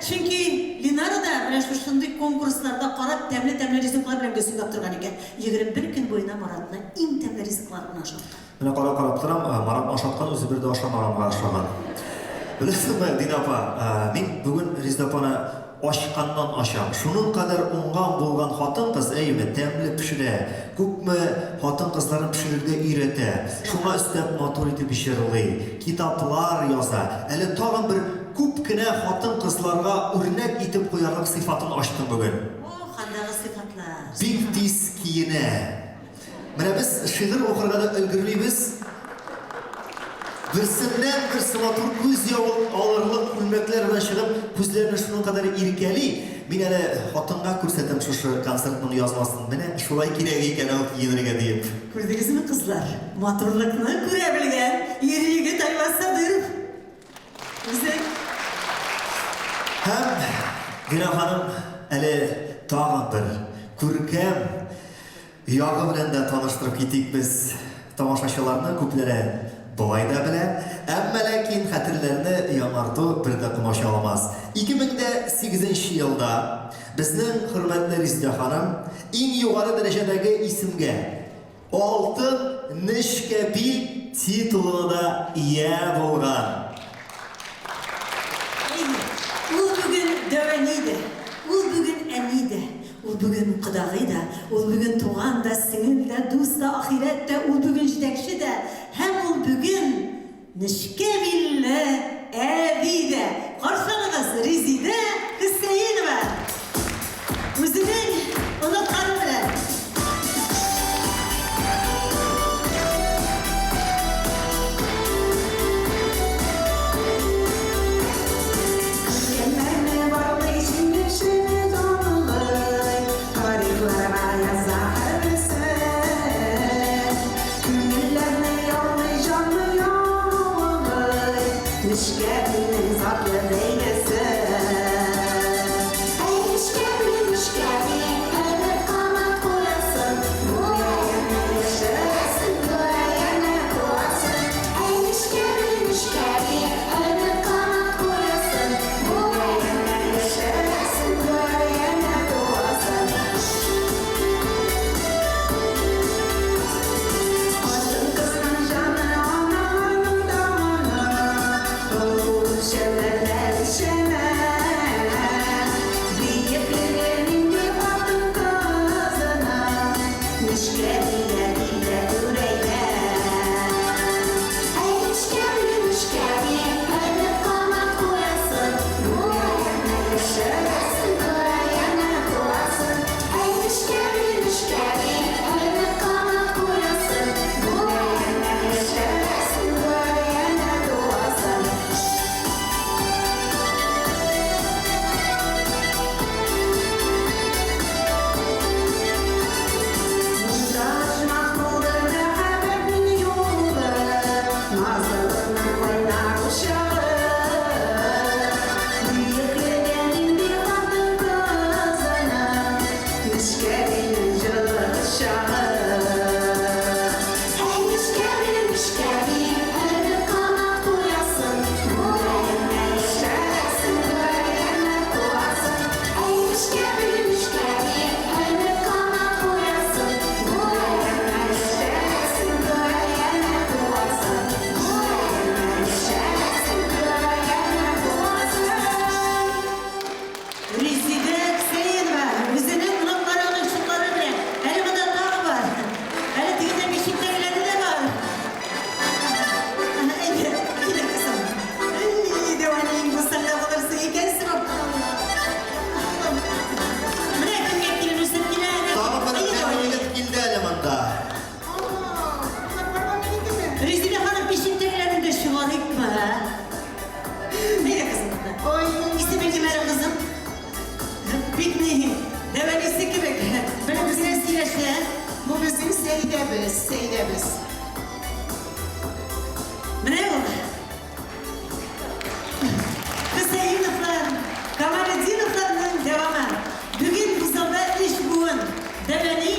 Чөнки Линара да менә шушындый конкурсларда карап, тәмле-тәмле ризыклар белән гел сыйлап торган икән. 21 көн буена Маратны иң тәмле ризыклар белән ашаткан. Менә карап карап торам, Маратны ашаткан, үзе бер дә ашамаганга ошаган. Беләсеңме, Динә апа, мин бүген Резидә апаны ачканнан ачам. Шуның кадәр уңган булган хатын-кыз, әйеме, тәмле пешерә, күпме хатын-кызларны пешерергә өйрәтә, шуңа өстәп матур итеп җырлый, китаплар яза. Әле тагын бер күп кенә хатын-кызларга үрнәк итеп куярлык сыйфатын ачтым бүген. Ох, андагы сыйфатлар! Бик тиз киенә. Менә без шигырь укырга да өлгермибез. Берсеннән-берсе матур күз явын алырлык күлмәкләр белән чыгып, күзләрне шуның кадәр иркәли. Мин әле хатынга күрсәтәм шушы концертның язмасын. Менә шулай кирәк икән ул киенергә диеп. Күрдегезме, кызлар, матурлыкны күрә белгән ир-егет Айваз Садыров. Үзе. Һәм Динә ханым әле тагын бер күркәм Ягы белән дә таныштырып китик без тамашачыларны, күпләре болай да белә, әмма ләкин хәтерләрне яңарту бер дә комачауламас. 2008 нче елда безнең хөрмәтле Резидә ханым иң югары дәрәҗәдәге исемгә, Алтын нечкә бил титулына да ия булган. Әйе, ул бүген дәү әни дә, ул бүген әни дә, ул бүген кодагый да, ул бүген туган да, сеңел дә, дус та, ахирәт тә, ул бүген җитәкче дә һәм ул бүген нечкә билле әби дә. Каршылыгыз, Резидә Хөсәенова! Үзенең оныклары белән. Күркәмнәрне барлый, җиңүчене данлый, Тарихларга яза һәрберсен. Күңелләрне яулый, җанны яулый, Нечкә билнең затлы бәйгесе. Әй, нечкә бил, нечкә бил, Әмер канат куясың, Бүләгеңне яшерәсең, Бүләгеңне куасың. Әй, нечкә бил, нечкә бил, Әмер канат куясың, Бүләгеңне яшерәсең, Бүләгеңне куасың. Хатын-кызның җаны аналарның даны, Үлчәүләрдә үлчәнә. Биеклеге нинди хатын-кызының, Нечкә биле билдә түрәйләр. Әй, нечкә бил, нечкә бил, Әмер канат куясың, Бүләгеңне яшерәсең, Бүләгеңне куасың. Әй, нечкә бил, нечкә бил, Әмер канат куясың, Бүләгеңне яшерәсең, Бүләгеңне куасың. Монда оҗмах булды мәхәббәтнең юлы, Назлылыкның кайнар учагы. Биеклеге нинди хатын-кызының, Нечкә билнең җылы кочагы. Әй, нечкә бил, нечкә бил, Әмер канат куясың, Бүләгеңне яшерәсең, Бүләгеңне куасың. Әй, нечкә бил, нечкә бил, Әмер канат куясың, Бүләгеңне яшерәсең, Бүләгеңне куасың. Бүләгеңне яшерәсең, Бүләгеңне куасың. Резидә Хөсәенова үзенең оныклары, оныкчыклары белән. Әле монда тагы бар. Әле тегендә бишектәгеләре дә бар. Әйдә, әйдә, кызым. Әй, дәү әниең булсаң да булырсың икәнсең. Менә кемгә килен үсеп килә. Тагын бер Әйдә, дәү дәү әни. егет килде әле монда. Резидә ханым, бишектәгеләрен дә чыгарыйкмы, ә? Әйдә, кызым. Ой, Исемең кем әле, кызым? Бик ни, дәү әнисе кебек. Белеп генә сөйләшә. Бу безнең Сәйдәбез, Сәйдәбез. Менә ул. Хөсәеновлар, Камалетдиновларның дәвамы. Бүген бу залда өч буын. Дәү әни,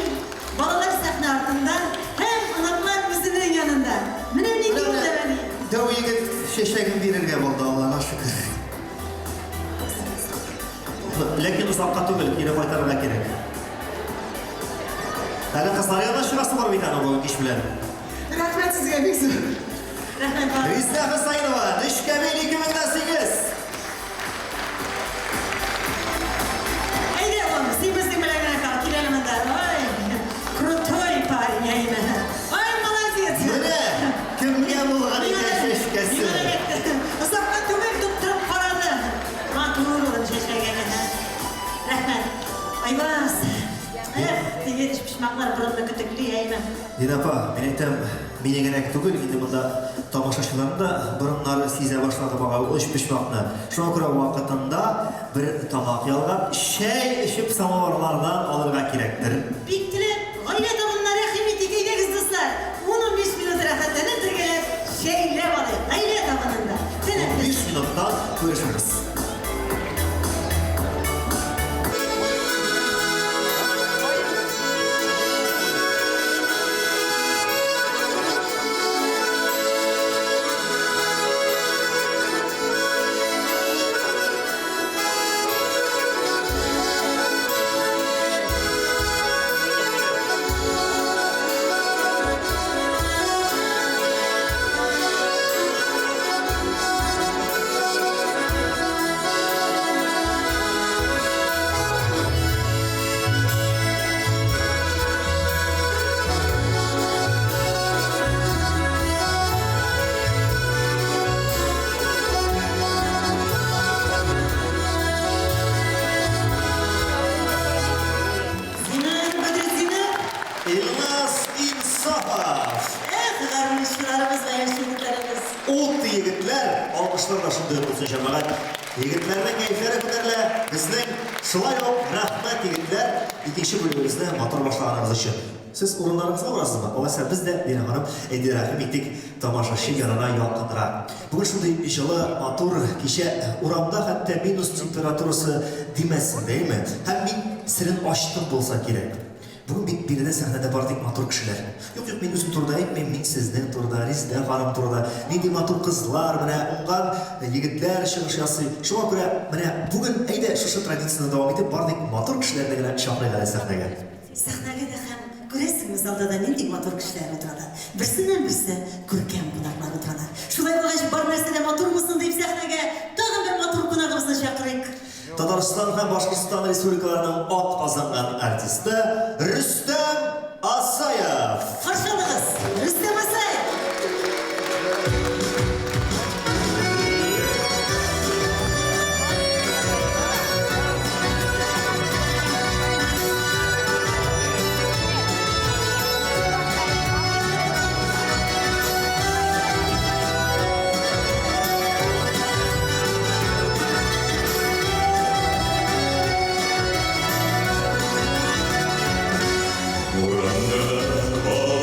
балалар сәхнә артында һәм оныклар үзенең янында. Менә нинди ул дәү әни. Дәү егет чәчәген бирергә булды, Аллага шөкер. Ләкин озакка түгел, кире кайтарырга кирәк. Әле кызлар янына чыгасы бар бит аның бүген кич белән. Рәхмәт сезгә бик зур. Рәхмәт бар. Резидә Хөсәенова, Нечкәбил 2008. Әйдә, улым, син безнең белән генә кал, кил әле монда. Ой, крутой парень, әйме. Ай, молодец. Менә кемгә булган икән чәчкәсе. Миңа эләкте. Озакка түгел, тоттырып карады. Матур улым чәчәгә генә. Рәхмәт. Айваз. Эх, теге өчпочмаклар борынны көтекли, әйме. Динә апа, мин әйтәм, мине генә түгел, инде монда тамашачыларның да борыннары сизә башлады бугай ул өчпочмакны. Шуңа күрә вакытында бер тамак ялгап, чәй эчеп самавырлардан алырга кирәктер. Бик теләп, гаилә табынына рәхим итик, әйдәгез, дуслар. 10-15 минут рәхәтләнеп бергәләп чәйләп алыйк, гаилә табынында. 15 минуттан күрешербез. Зиннур Бәдретдинов. Илназ Инсафов. Эх, гармунчыларыбыз, баянчы егетләребез. Ут егетләр, алкышлар да шундый ук булсын, җәмәгать. Егетләрнең кәефләре күтәрелә, безнең шулай ук. Рәхмәт, егетләр, икенче бүлегебезне матур башлаганыгыз өчен. Сез урыннарыгызга барасызмы? Алайса без дә, Динә ханым, әйдә рәхим итик тамашачы янына якынрак. Бүген шундый җылы, матур кичә, урамда хәтта минус температурасы димәссең, әйеме? Һәм мин серен ачтым булса кирәк. Бүген бит биредә сәхнәдә бары тик матур кешеләр. Юк, юк, мин үзем турында әйтмим, мин сезнең турында, Резидә ханым турында. Нинди матур кызлар, менә уңган егетләр чыгыш ясый. Шуңа күрә менә бүген әйдә шушы традицияне дәвам итеп, бары тик матур кешеләрне генә чакырыйк әле сәхнәгә. Сәхнәгә дә һәм, күрәсеңме, залда да нинди матур кешеләр утыралар. Берсеннән-берсе күркәм кунаклар утыралар. Шулай булгач, бар нәрсә дә матур булсын дип, сәхнәгә тагын бер матур кунагыбызны чакырыйк. Татарстан һәм Башкортстан республикаларының атказанган артисты Рөстәм Асаев. Каршы алыгыз, Рөстәм Асаев! Урамда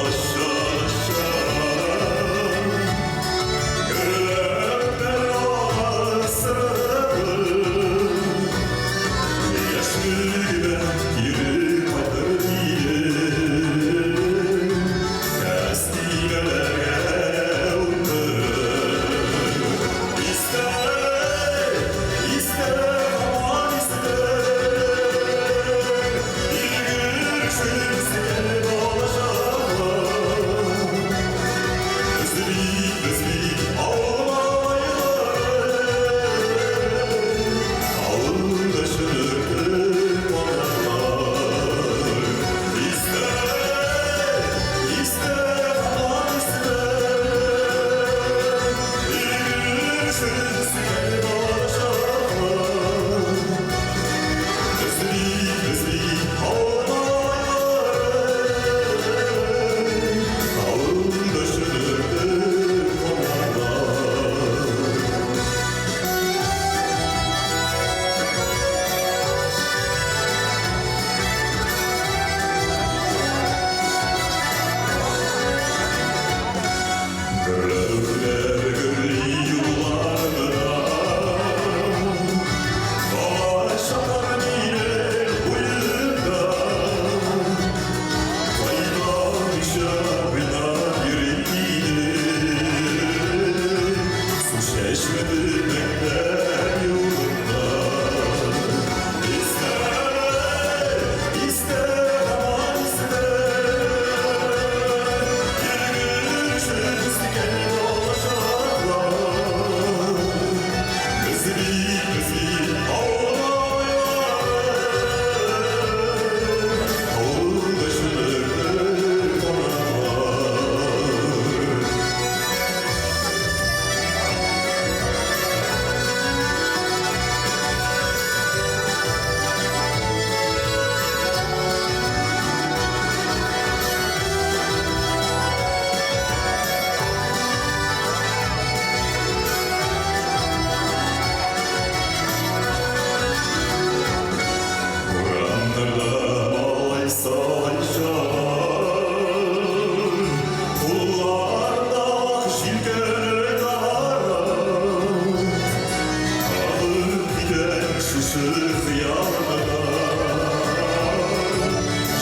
Төште хыялыма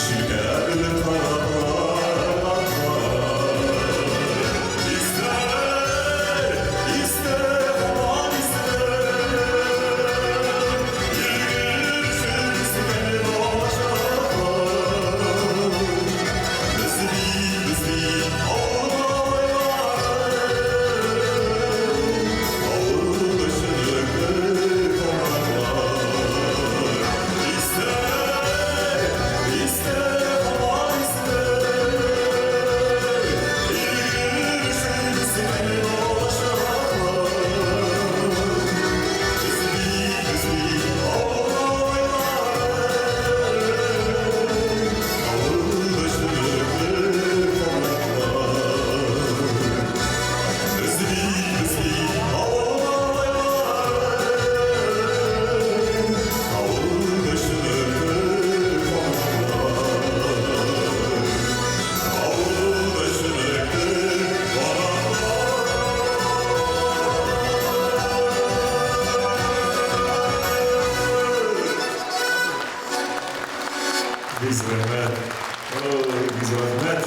Җилкәнле кораблар атлар. Истер, истер, һаман истер. Йөргән сикәле балачаклар. Без бит, без бит авыл малайлары. Авыл өчен кораблар. Истер, истер, һаман истер. Йөргән сикәле балачаклар. Без бит, без бит авыл малайлары. Авыл өчен кораблар. Без бит, без бит авыл малайлары. Авыл өчен кораблар. Авыл өчен кораблар. Бик зур рәхмәт. Ой, бик зур рәхмәт.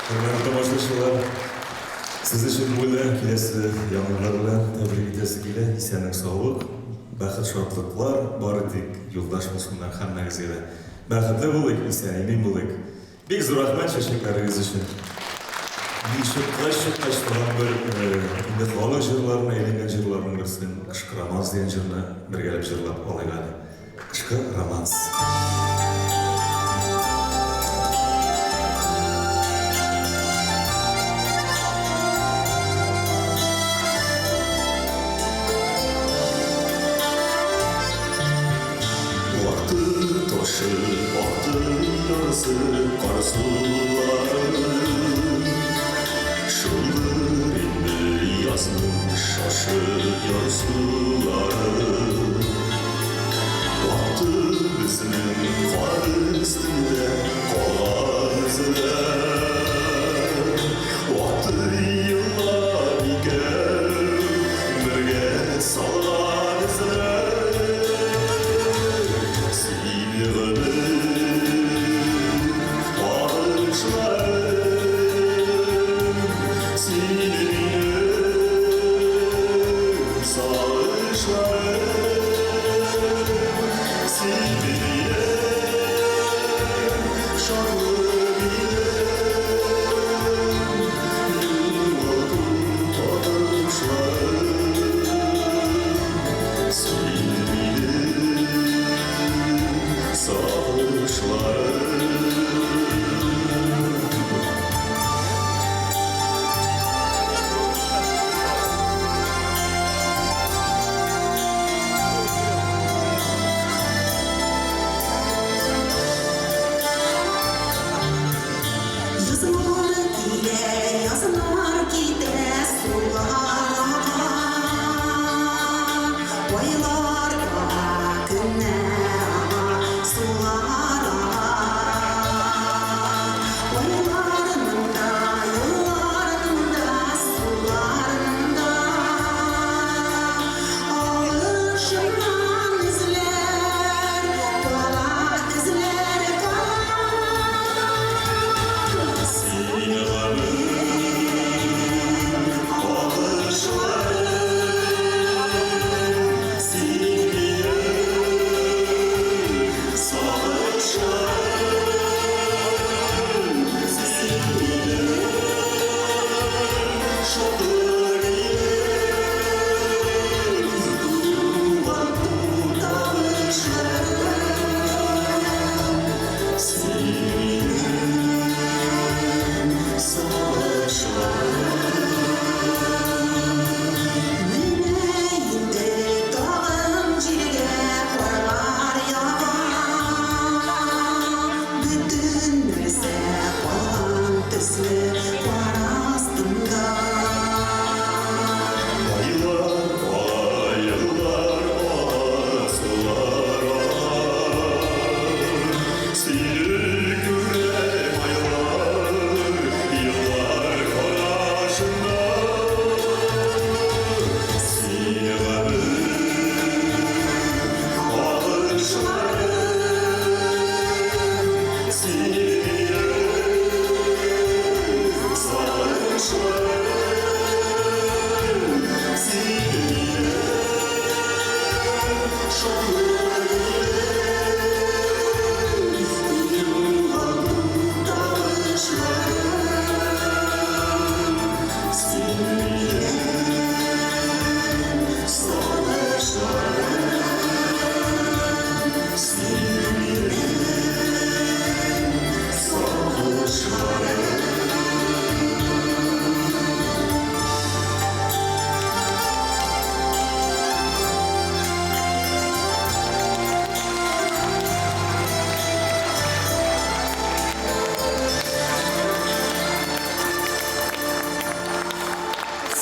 Хөрмәтле тамашачылар, сез өчен бүлә киләсе яңалыклар белән тәбрик итәсе килә. Исәнлек, саулык, бәхет, шатлыклар бары тик юлдаш булсыннар һәммәгезгә дә. Бәхетле булыйк, исән, имин булыйк. Бик зур рәхмәт чәчәкләрегез өчен. Мин чыккач, чыккач тагын бер инде халык җырларына әйләнгән җырларның берсен, Кышкы романс дигән җырны бергәләп җырлап алыйк әле. Кышкы романс. Вакыт ташы, акты ярысы, кар сулары. Шулдыр инде язның шашы ярсулары. Акты безнең кар өстендә калган эзләр. Акты еллар икән бергә салган эзләр. Сине гомер багышларым, сине минем сагышларым.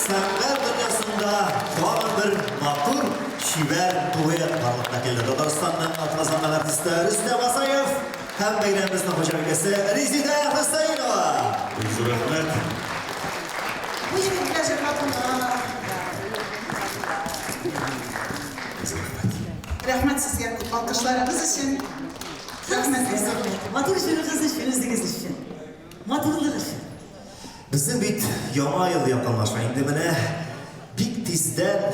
Сәнгать дөньясында тагын бер матур, чибәр дуэт барлыкка килде. Татарстанның атказанган артисты Рөстәм Асаев һәм бәйрәмебезнең хуҗабикәсе Резидә Хөсәенова. Бик зур рәхмәт. Бу егеткә җырладылар. Рәхмәт сезгә күп алкышларыгыз өчен. Рәхмәт бик зур. Матур җырыгыз өчен, үзегез өчен. Матурлык өчен. Безнең бит Яңа ел якынлаша. Инде менә бик тиздән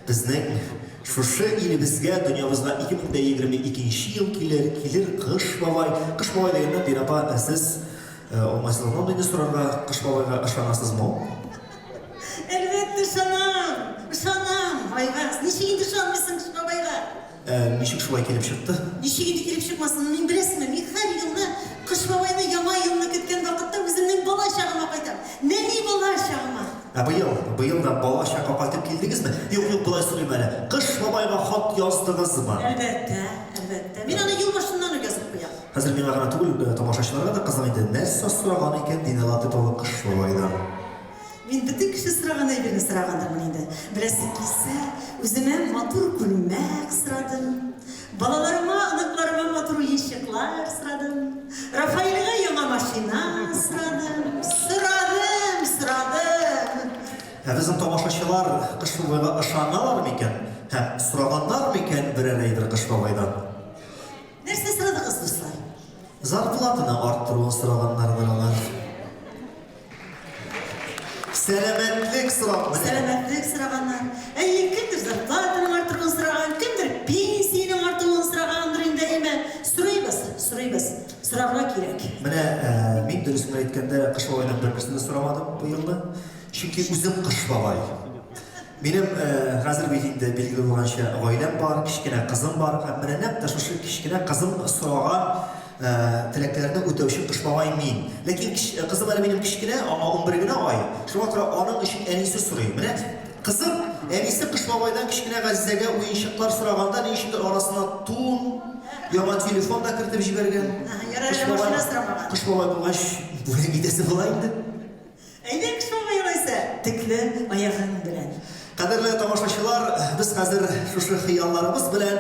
безнең шушы илебезгә, дөньябызга 2022 ел килер, килер Кыш бабай. Кыш бабай дигәндә, Дина апа, ә сез уңайсызланам инде сорарга, Кыш бабайга ышанасызмы? Әлбәттә, ышанам! Ышанам, Айваз. Ничек инде ышанмыйсың Кыш бабайга? Ә ничек шулай килеп чыкты? Ничек инде килеп чыкмасын? Мин беләсеңме, мин һәр елны Кыш бабайны, Яңа елны көткән вакытта үземнең бала чагыма кайтам. Нәни бала чагыма. Ә быел, быел да бала чакка кайтып килдегезме? Юк, юк, болай сорыйм әле. Кыш бабайга хат яздыгызмы? Әлбәттә, әлбәттә. Мин аны ел башыннан ук язып куям. Хәзер миңа гына түгел, тамашачыларга да кызык инде, нәрсә сораган икән Динә Латыпова Кыш бабайдан? Мин бөтен кеше сораган әйберне сорагандырмын инде. Беләсең килсә, үземә матур күлмәк сорадым. Балаларыма, оныкларыма матур уенчыклар сорадым. Рафаэльгә яңа машина сорадым. Сорадым, сорадым. Ә безнең тамашачылар Кыш бабайга ышаналар микән һәм сораганнар микән берәр әйбер Кыш бабайдан? Нәрсә сорадыгыз, дуслар? Зарплатаны арттыруын сораганнардыр алар. Сәламәтлек сорап менә. Сәламәтлек сораганнар. Әйе, кемдер зарплатаның артыруын сораган, кемдер пенсиянең артуын сорагандыр инде, әйме. Сорыйбыз, сорыйбыз. Сорарга кирәк. Менә мин дөресен генә әйткәндә, Кыш бабайдан берберсен дә сорамадым бу елны. Чөнки үзем Кыш бабай. Минем хәзер бит инде билгеле булганча гаиләм бар, кечкенә кызым бар һәм менә нәкъ тә шушы кечкенә кызым сораган теләкләрне үтәүче Кыш бабай мин. Ләкин кызым әле минем кечкенә, аңа 11 генә ай. Шуңа күрә аның өчен әнисе сорый. Менә кызым, әнисе Кыш бабайдан кечкенә Газизәгә уенчыклар сораганда ни өчендер арасына тун, яңа телефон да кертеп җибәргән. Ярар, әле машина сорамаган. Кыш бабай булгач, бүләк итәсе була инде. Әйдә, Кыш бабай, алайса, төкле аягың белән. Кадерле тамашачылар, без хәзер шушы хыялларыбыз белән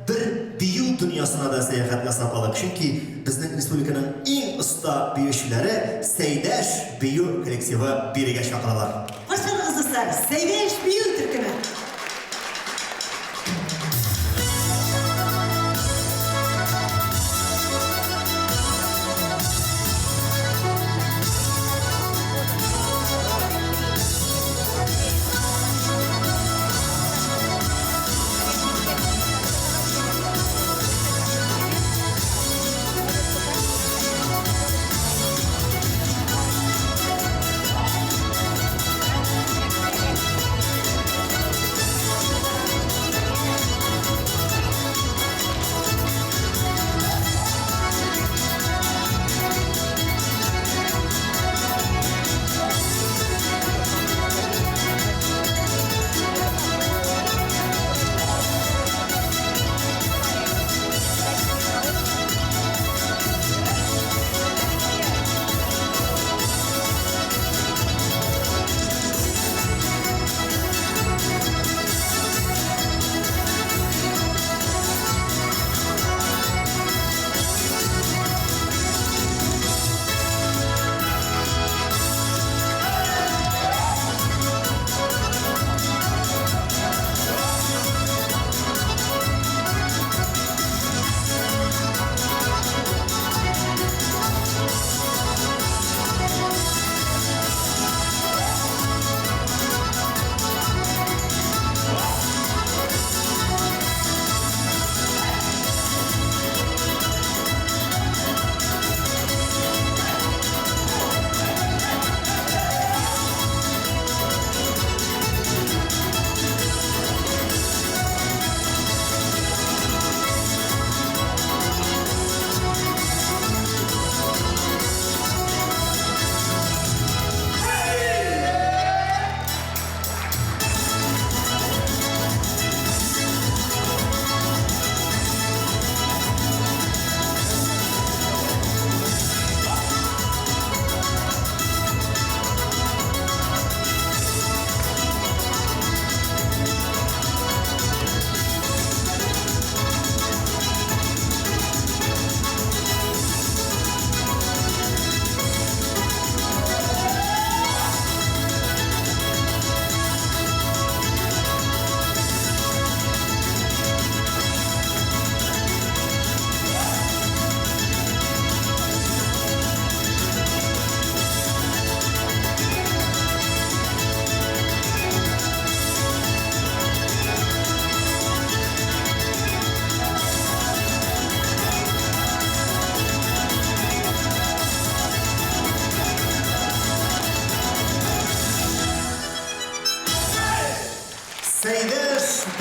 бер бию дөньясына да сәяхәт ясап алыйк. Чөнки безнең республиканың иң оста биючеләре Сәйдәш бию коллективы бирегә чакыралар. Каршы алыгыз, дуслар, Сәйдәш бию төркеме!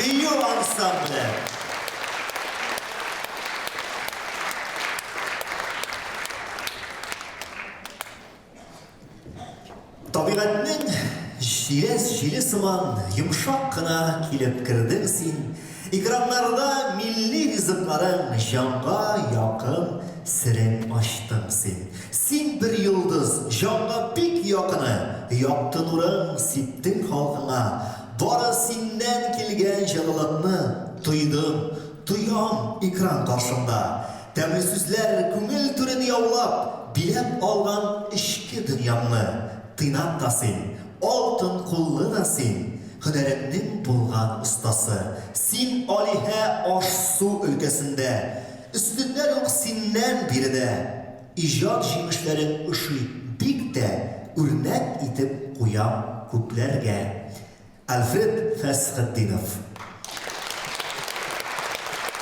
бию ансамбле. Табигатьнең җиләс җиле сыман йомшак кына килеп кердең син. Экраннарда милли ризыкларың җанга якын серен ачтың син. Син бер йолдыз, җанга бик якыны, якты нурың сиптең халкыңа. Бары синнән килгән җылылыкны тойдым, тоям экран каршында. Тәмле сүзләр күңел түрен яулап, биләп алган эчке дөньямны. Тыйнак та син, алтын куллы да син, һөнәреңнең булган остасы. Син алиһә аш-су өлкәсендә, өстеннәр юк синнән биредә. Иҗат җимешләрең ошый бик тә, үрнәк итеп куям күпләргә. Альфред Фәсхетдинов.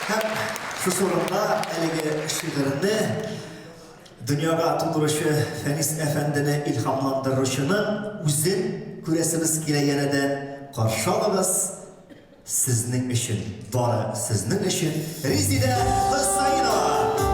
Һәм шушы урында әлеге шигырьне дөньяга тудыручы Фәнис әфәндене илһамландыручының үзен күрәсебез килә янәдән. Каршы алыгыз, сезнең өчен, бары сезнең өчен, Резидә Хөсәенова!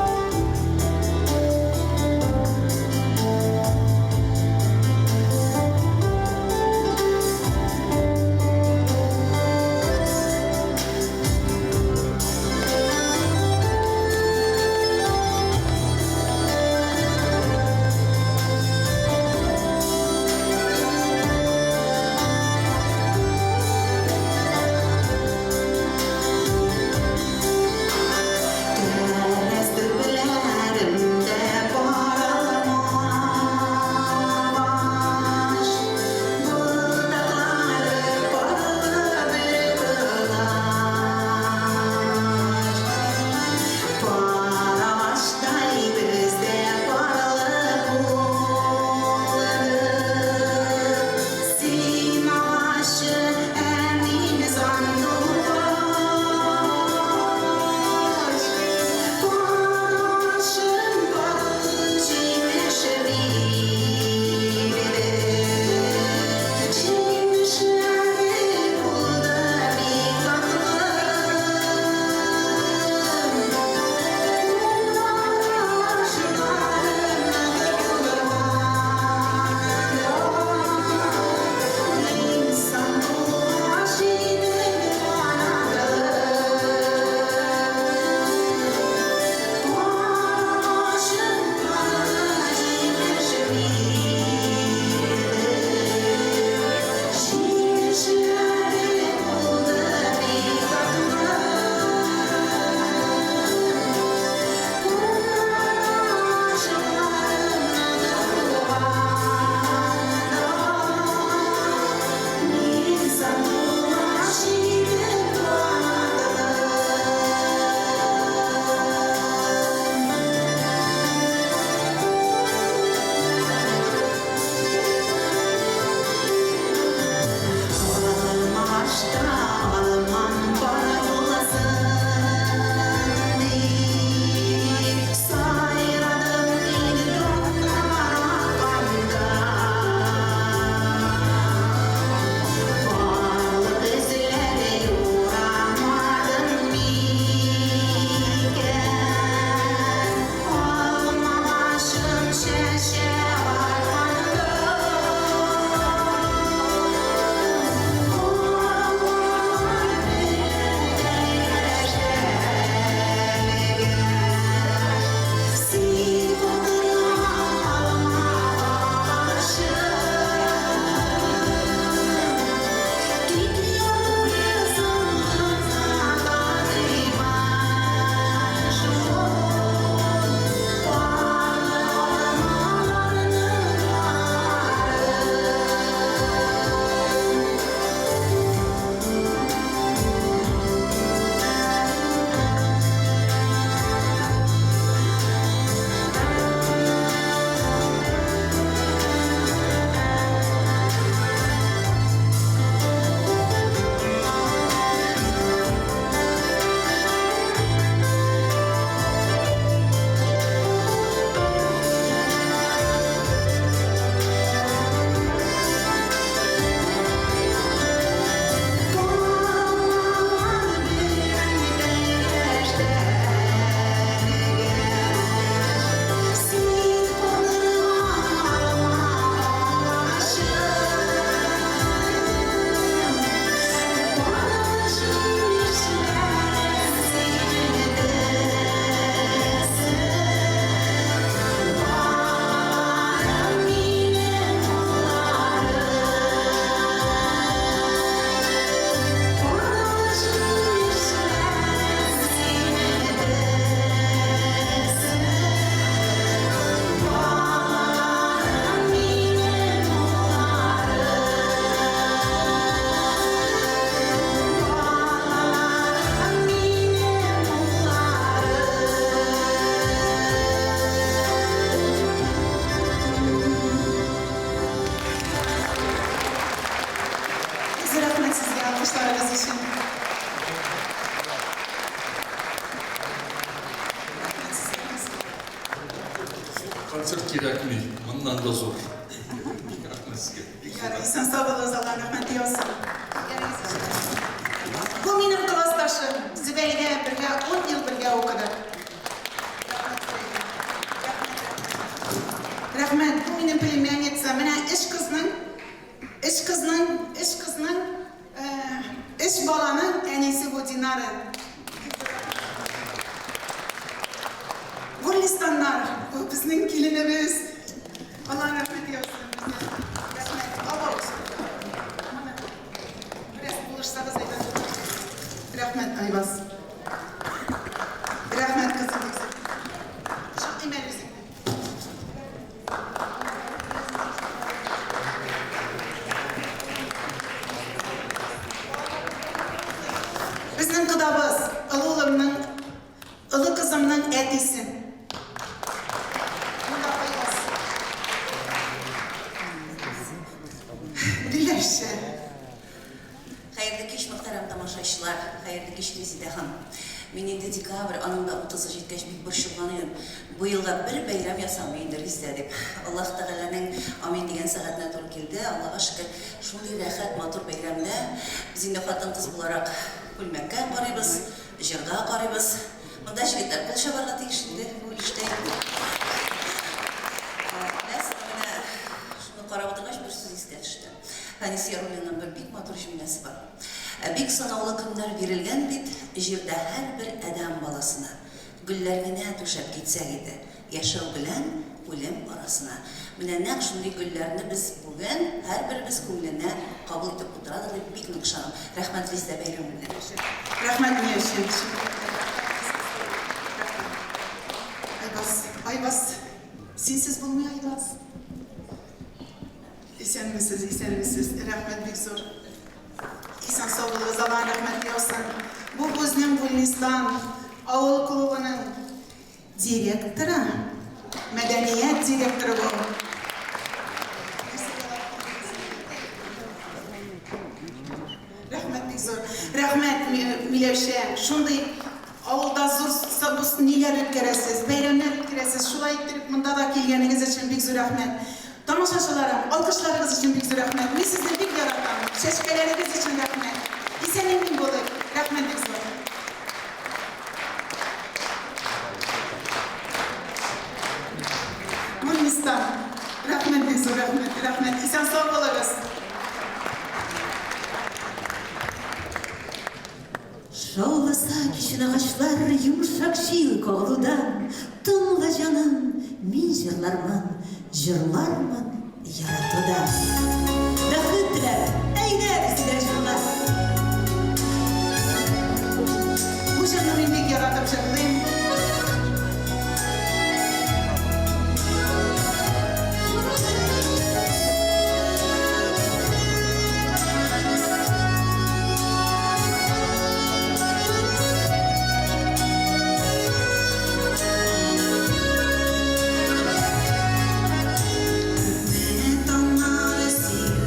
концерт кирәкми, моннан да зур. Бик рәхмәт сезгә. Бик зур Ярый, исән сау булыгыз, Алла рәхмәте яусын. Бу минем классташым, Зөбәйдә бергә ун ел бергә укыдык. Рәхмәт, бу минем племянница. Менә өч кызның, өч кызның, өч кызның, өч баланың әнисе бу Динара. Гөлистаннар, бу безнең киленебез. Алла рәхмәт яусын безгә. Рәхмәт. Абау. Моны бераз булышсагыз әйбәт булыр. Рәхмәт, Айваз. Рәхмәт, кызым. Чык имән үзеңне. Безнең кодабыз, олы улымның, олы кызымның әтисе. Монда Айваз. Диләшчә. Хәерле кич, мөхтәрәм тамашачылар, хәерле кич, Резидә ханым. Мин инде декабрь, аның да утызы җиткәч бик борчылган идем. Бу елга бер бәйрәм ясамый инде Резидә дип. Аллаһ Тәгаләнең амин дигән сәгатенә туры килде. Аллага шөкер, шундый рәхәт, матур бәйрәмдә без инде хатын-кыз буларак күлмәккә карыйбыз, җырга карыйбыз. Монда җегетләр кул чабарга тиеш инде бу өлештә инде. Менә шуны карап утыргач бер сүз искә төште. Фәнис Яруллинның бер бик матур җөмләсе бар. Ә бик санаулы көннәр бирелгән бит җирдә һәрбер адәм баласына. Гөлләр генә түшәп китсәк иде яшәү белән үлем арасына. Менә нәкъ шундый гөлләрне без бүген һәрберебез күңеленә кабул итеп утырадыр дип бик нык ышанам. Рәхмәт Резидә бәйрәме белән. Рәхмәт Миләүшә. Айбаз, Айбаз, синсез булмый, Айбаз. Исәнмесез, исәнмесез, рәхмәт бик зур. Исән сау булыгыз, Аллаһ рәхмәт яусын. Бу безнең Гөлнистан авыл клубының директоры, мәдәният директоры бу. Рәхмәт бик зур. Рәхмәт, Миләүшә. Шундый авылда зур сабус ниләр үткәрәсез, бәйрәмнәр үткәрәсез. Шулай иттереп монда да килгәнегез өчен бик зур рәхмәт. Тамашачыларым, алкышларыгыз өчен бик зур рәхмәт. Мин сезне бик яратам. Чәчкәләрегез өчен рәхмәт. Исән-имин булыйк. Рәхмәт бик зур. Гөлнистан. Рәхмәт бик зур, рәхмәт, рәхмәт. Исән-сау булыгыз. Шауласа кичен агачлар йомшак җил кагылудан, Тыңла, җаным, мин җырлармын, җырлармын яратудан. Бәхет теләп, әйдә безгә җырла. Бу җырны мин бик яратып җырлыйм. Күпме таңнар син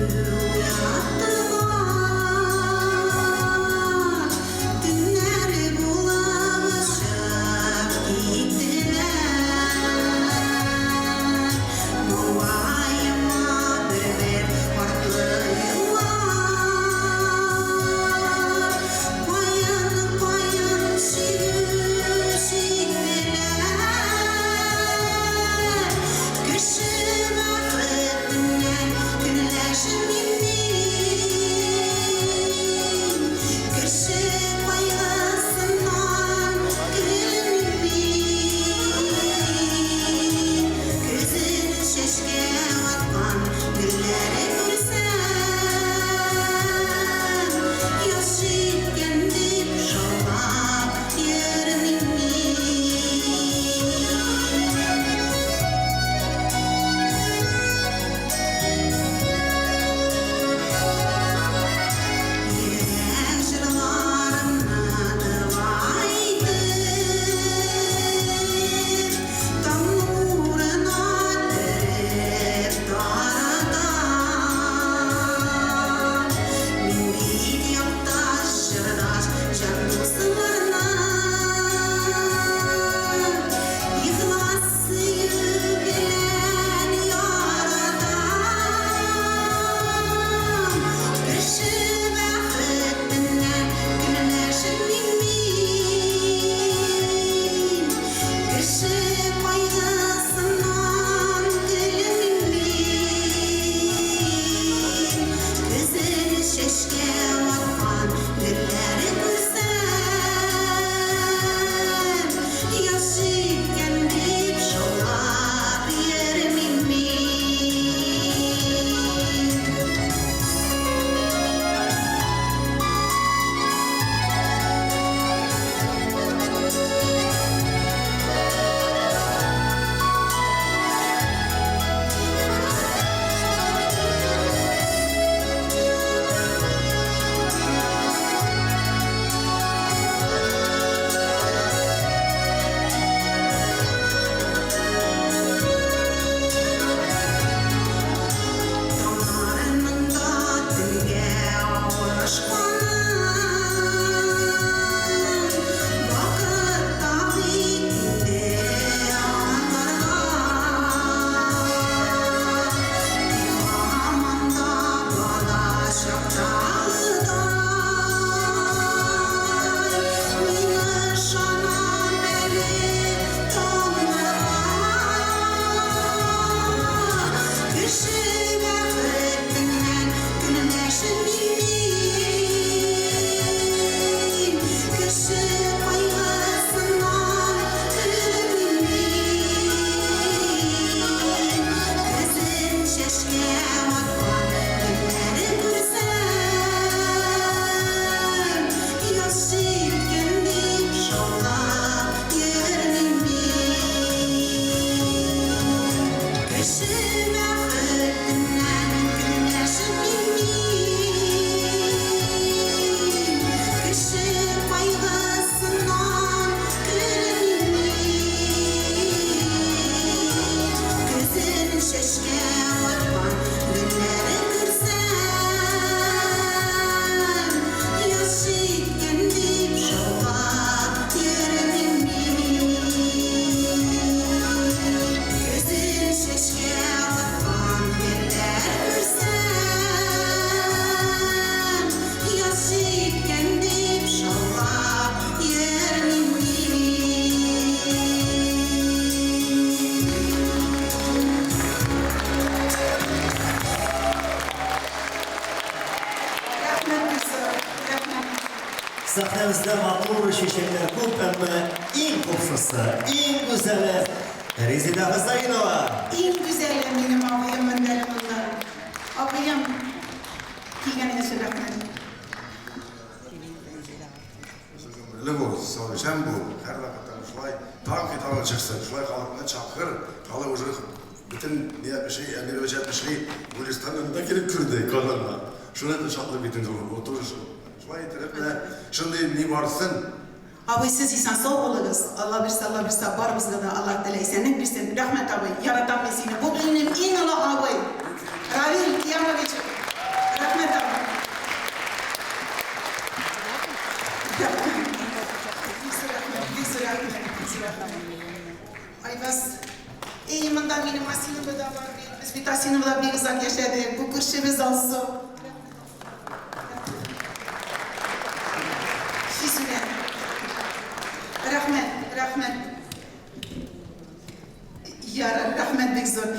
Сәхнәбездә матур чәчәкләр күп, әмма иң купшысы, иң гүзәле Резеда Хөсәенова. Иң гүзәле минем абыем менде әле монда. Абыем, килгәнең өчен рәхмәт. Гомерле бул, сау-исән бул, һәрвакытта шулай тагын китабың чыксын, шулай халыкны чакыр, халык уже бөтен ни әйтмешли, Әмирович әйтмешли, Гөлистаннан да килеп керде Казанга. Шуны да шатлык бит инде ул, тоже шулай иттереп менә шундый ни барсын. Абый, сез исән-сау булыгыз, Алла бирсә, Алла бирсә, барыбызга да Аллаһ Тәгалә исәнлек бирсен. Рәхмәт, абый, яратам мин сине. Бу минем иң олы абый, Равил Киямович. Рәхмәт, абый. Рәхмәт. Бик зур рәхмәт, бик зур рәхмәт, бик зур рәхмәт. Айваз, эй, монда минем Асинова да бар бит. Без бит Асиновада бик озак яшәдек. Бу күршебез Алсу. Физүрә. Рәхмәт, рәхмәт. Ярар, рәхмәт бик зур.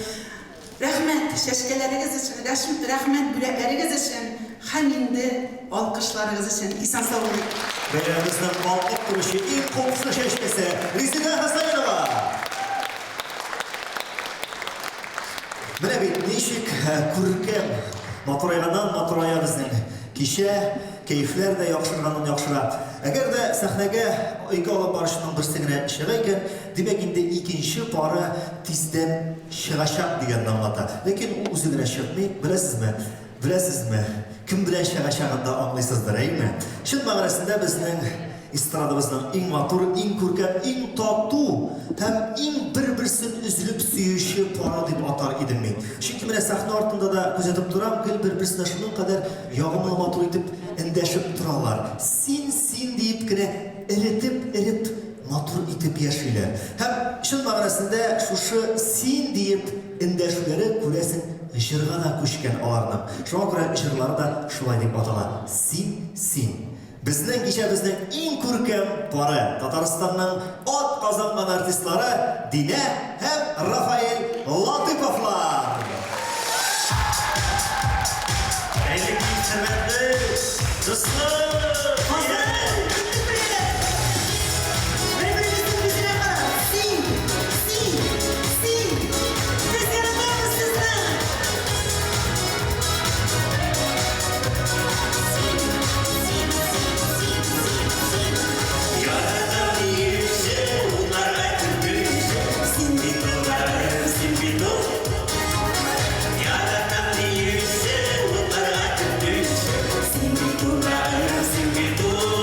Рәхмәт чәчкәләрегез өчен, рәхмәт бүләкләрегез өчен һәм инде алкышларыгыз өчен. Исән-сау булыйк. Бәйрәмебезнең балкып торучы иң купшы чәчкәсе Резеда Хәсәнова! Менә бит ничек күркәм, матурайганнан матурая безнең кичә, кәефләр дә яхшырганнан яхшыра. Әгәр дә сәхнәгә ике алып баручының берсе генә чыга икән, димәк инде икенче пары тиздән чыгачак дигәнне аңлата. Ләкин ул үзе генә чыкмый, беләсезме? Беләсезме, кем белән чыгачагын да аңлыйсыздыр, әйеме? Чын мәгънәсендә безнең эстрадабызның иң матур, иң күркәм, иң тату һәм иң бер-берсен өзелеп сөюче пары дип атар идем мин. Чөнки менә сәхнә артында да күзәтеп торам, гел бер-берсенә шуның кадәр ягымлы матур итеп эндәшеп торалар. Син, син диеп кенә эретеп-эреп матур итеп яшиләр. Һәм чын мәгънәсендә шушы син диеп эндәшүләре, күрәсең, җырга да күчкән аларның. Шуңа күрә җырлары да шулай дип атала, Син, син. Безнең кичәбезнең иң күркәм пары, Татарстанның атказанган артистлары Динә һәм Рафаэль Латыйповлар! Хәерле кич, хөрмәтле дуслар! Казан, китеп беләләр! Бер-беребезнең күзенә карап, син, син, син, без яратабыз сезне! Яратам диюче, утларга төртүче, син бит улларым, син бит ул. Яратам диюче, утларга төртүче, син бит улларым, син бит ул.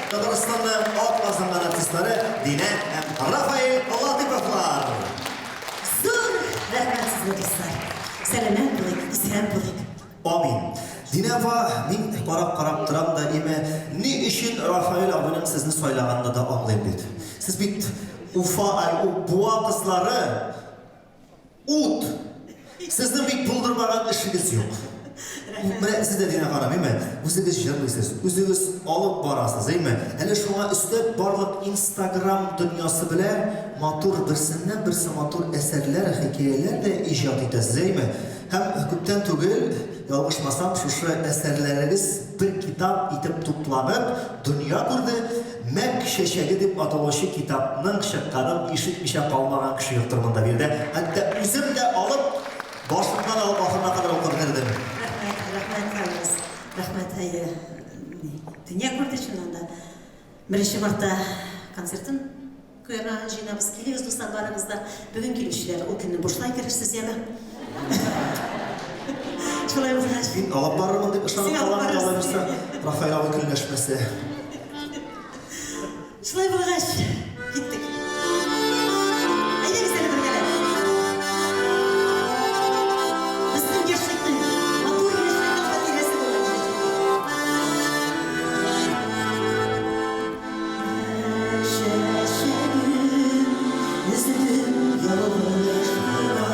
Татарстанның атказанган артистлары Динә һәм Рафаэль Латыйповлар. Зур рәхмәт сезгә, дуслар. Сәламәт булыйк, исән булыйк. Амин. Динә апа, мин карап-карап торам да, име, ни өчен Рафаэль абыйның сезне сайлаганны да аңлыйм бит. Сез бит Уфа, ай, Буа кызлары, Ут! Сезнең бит булдырмаган эшегез юк. Менә сез дә, Динә ханым, әйме, үзегез җырлыйсыз, үзегез алып барасыз, әйме? Әле шуңа өстәп барлык Инстаграм дөньясы белән матур, берсеннән-берсе матур әсәрләр, хикәяләр дә иҗат итәсез, әйме? Һәм күптән түгел, ялгышмасам, шушы әсәрләрегез бер китап итеп тупланып, дөнья күрде. Мәк чәчәге дип аталучы китапның чыкканын ишетмичә калмаган кеше юктыр монда биредә. Хәтта үзем дә алып, башыннан алып ахырына кадәр укып бетердем. Рәхмәт, рәхмәт, Айрис. Рәхмәт, әйе. Дөнья күрде чыннан да. Беренче мартта концертын куярга җыенабыз. Килегез, дуслар, барыгыз да. Бүген килүчеләр ул көнне бушлай керерсез, яме. Шулай булгач. Мин алып барырмын дип ышанып калам, алай булса, Рафаэль абый көнләшмәсә. Шулай булгач, киттек. Әйдәгез әле бергәләп. Безнең яшьлекнең, матур яшьлекнең хатирәсе булган чәчәк. Чәчәгем өздем ялгыш кына,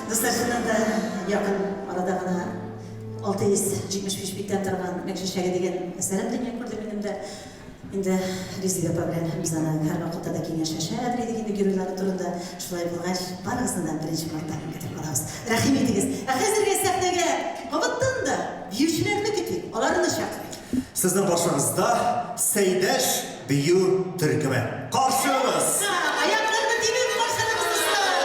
Дуслар, чыннан да якын арада гына 675 биттән торган Мәк чәчәге дигән әсәрем дөнья күрде минем дә. Инде Резеда апа белән без аны һәрвакытта да киңәшләшә идек инде геройлары турында. Шулай булгач, барыгызны да беренче марттан көтеп калабыз. Рәхим итегез. Ә хәзергә сәхнәгә кабаттан да биючеләрне көтик, аларны чакырыйк. Сезнең каршыгызда Сәйдәш бию төркеме. Каршылыгыз! Аякларны тибеп каршылыгыз, дуслар!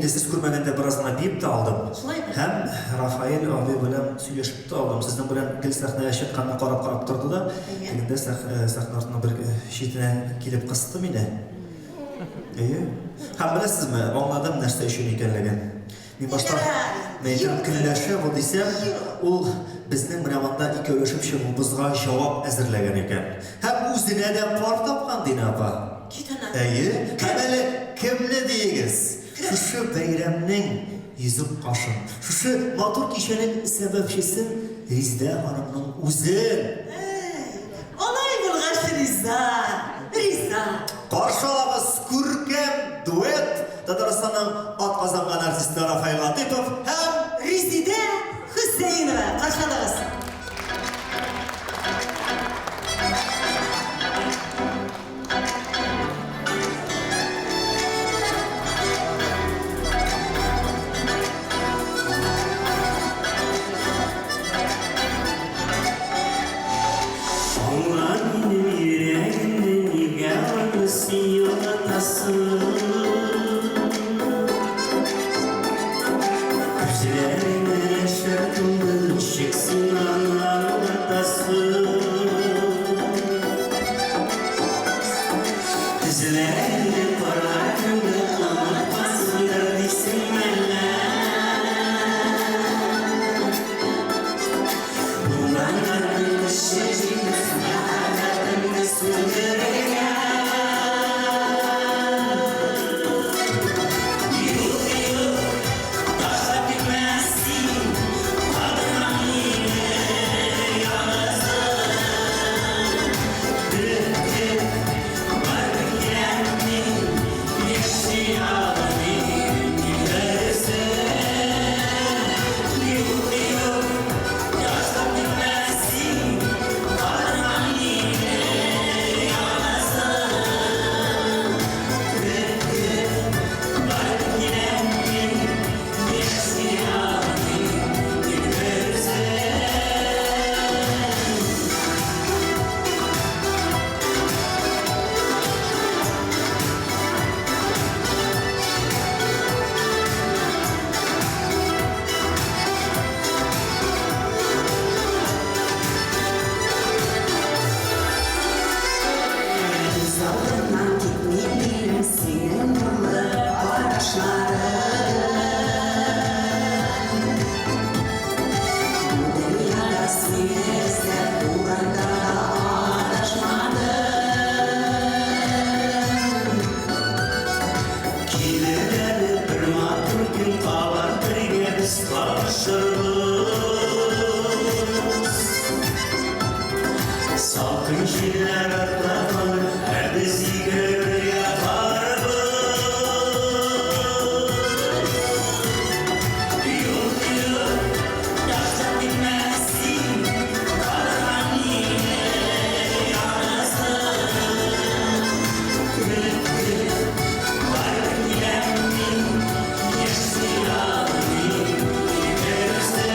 инде сез күрмәгәндә бераз гына биеп тә алдым. Шулаймы? Һәм Рафаэль абый белән сөйләшеп тә алдым. Сезнең белән гел сәхнәгә чыкканны карап-карап торды да, тегендә сәхнә артының бер читенә килеп кысты мине. Әйе. Һәм беләсезме, аңладым нәрсә өчен икәнлеген. Мин башта мәйтәм, көнләшә бу дисәм, ул безнең менә монда икәүләшеп чыгуыбызга җавап әзерләгән икән. Һәм үзенә дә пар тапкан, Динә апа. Кит аннан. Әйе. Һәм әле кемне диегез? Шушы бәйрәмнең йөзек кашын, шушы матур кичәнең сәбәпчесен Резидә ханымның үзен. Әй, алай булгач риза, риза. Каршы алабыз күркәм дуэт, Татарстанның атказанган артисты Рафаэль Латыйпов һәм Резидә Хөсәенова. Каршы алыгыз. Аңла минем йөрәгемне, нигә аны син яратасың? Күзләреңә яшьләр тулды, ничек син аны аңлатасың? Күзләреңне кара күмде, онытмасындыр дисең мәллә? Бураннарның көче җитмәс мәхәббәтеңне сүндерергә. Юк, юк, ташлап китмә син, калдырма мине ялгызым. Көт, көт, барыбер киләм мин, яши алмыйм берүзем. Юк, юк, ташлап китмә син, калдырма мине ялгызым. Көт, көт, барыбер киләм мин, яши алмыйм берүзем. Күз алдымнан китми минем синең нурлы карашларың. Бу дөньяда сине эзләп урында да адашмадым. Килер әле бер матур көн, кабат бергә без табышырбыз. Салкын җилләр артта калыр, ә без икәү бергә барырбыз. Юк, юк, ташлап китмә син, калдырма мине ялгызым. Көт, көт, барыбер киләм мин, яши алмыйм берүзем.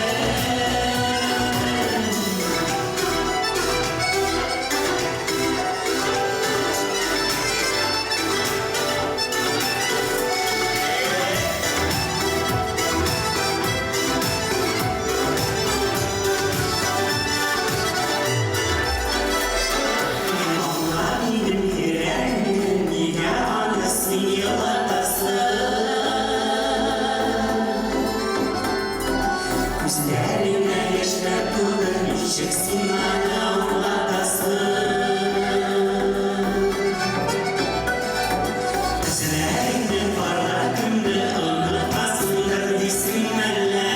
Аңла минем йөрәгемне, нигә аны син елатасың? Күзләреңә яшьләр тулды, ничек син аны аңлатасың? Күзләреңне кара көнне онытмасындыр дисең мәллә?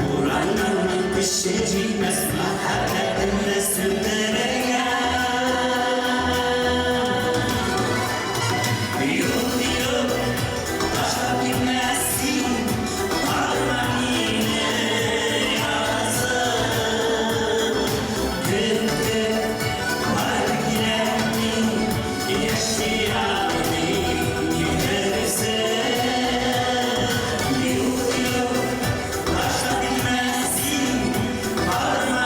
Бураннарның көче җитмәс мәхәббәтеңне сүндерергә. Юк, юк, ташлап китмә син, калдырма мине ялгызым. Көт, көт, барыбер киләм мин, яши алмыйм берүзем. Юк, юк, ташлап китмә син, калдырма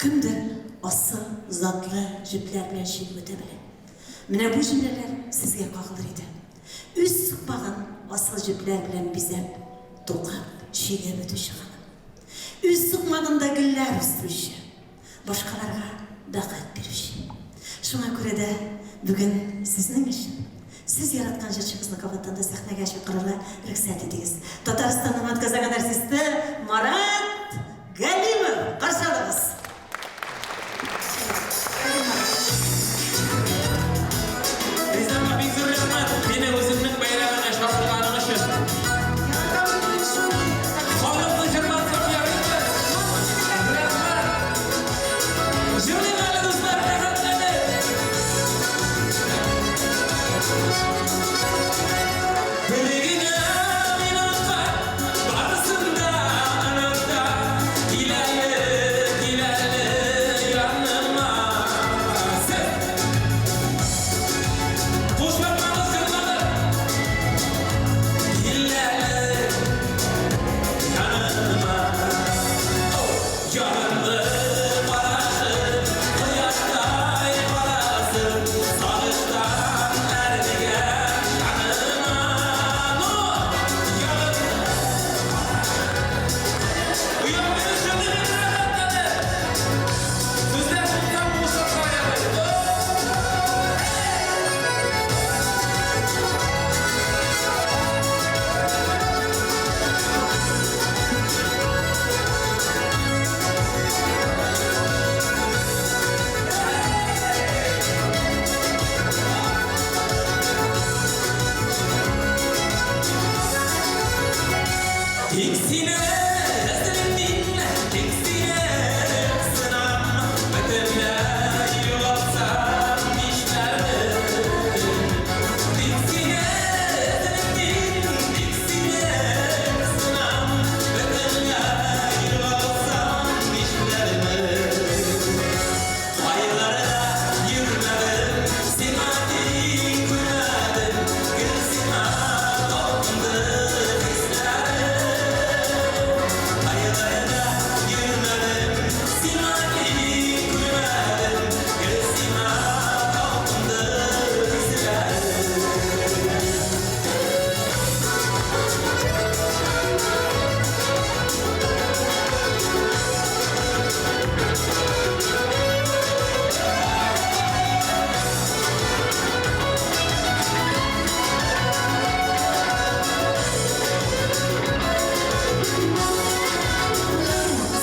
кемдер асыл, затлы җепләр белән чигеп үтә белә. Менә бу җөмләләр сезгә кагылыр иде. Үз сукмагын асыл җепләр белән бизәп, тукып, чигеп үтүче ханым. Үз сукмагында гөлләр үстерүче, башкаларга бәхет бирүче. Шуңа күрә дә бүген сезнең өчен сез яраткан җырчыбызны кабаттан да сәхнәгә чакырырга рөхсәт итегез. Татарстанның атказанган артисты Марат Галимов! Каршы алыгыз! Резеда апа, бик зур рәхмәт, мине үзеңнең бәйрәмеңә чакырганың өчен. Халыкны җырлатсам ярыймы? Рәхмәт. Җырлыйк әле, дуслар, рәхәтләнеп. Бер генә минутка барысын да оныта. Кил әле, кил әле яныма. Сез! Кушылмагыз, җырлагыз. Кил әле яныма. Ягымлы карашың, кояштай карасың, сагыштан әрнегән җаныма. Ну, ягымлы Оялмыйбыз, җырлыйбыз рәхәтләнеп. Сүзләр булса, кушылса ярый. Тик сине эзлим мин, тик сине сынам, бөтенләй югалтсам нишләрмен? Тик сине эзлим мин, тик сине сынам, бөтенләй югалтсам нишләрмен? Кайларда йөрмәдем, сиңа тиң күрмәдем, гел сиңа талпынды хисләрем. Кайларда йөрмәдем, сиңа тиң күрмәдем, гел сиңа талпынды хисләрем.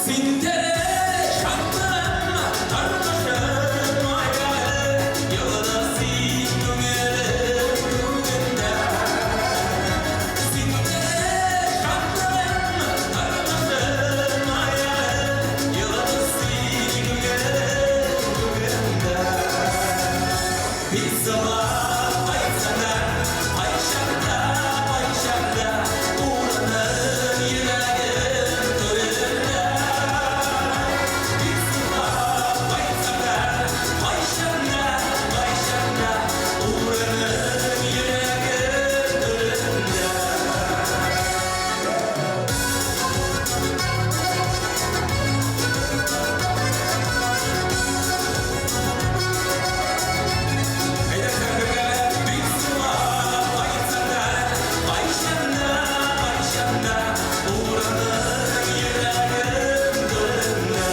Син тере шатлыгым, тормышым аягы, йолдыз син күңелем күгендә. Син тере шатлыгым, тормышым аягы, йолдыз син күңелем күгендә. Бик соңлап кайтсаң да, кайчанда, кайчанда, урының йөрәгем түрендә. Бик соңлап кайтсаң да, кайчанда, кайчанда, урының йөрәгем түрендә. Әйдәгез бергәләп, бик соңлап кайтсаң да, кайчанда, кайчанда, урының йөрәгем түрендә.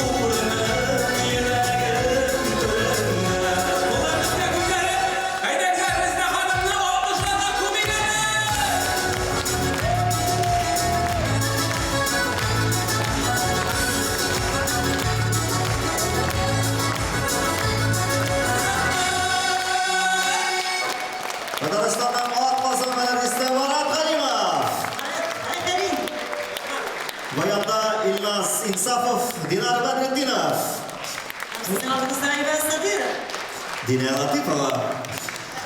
Урының йөрәгем түрендә. Кулларны өскә күтәреп, әйдәгез Резеда ханымны алкышларга күмик әле! Татарстанның атказанган артисты Марат Галимов. Афәрин! Баянда Илназ Инсафов, Динар Бәдретдинов. Сезнең алдыгызда Айваз Садыров. Динә Латыпова.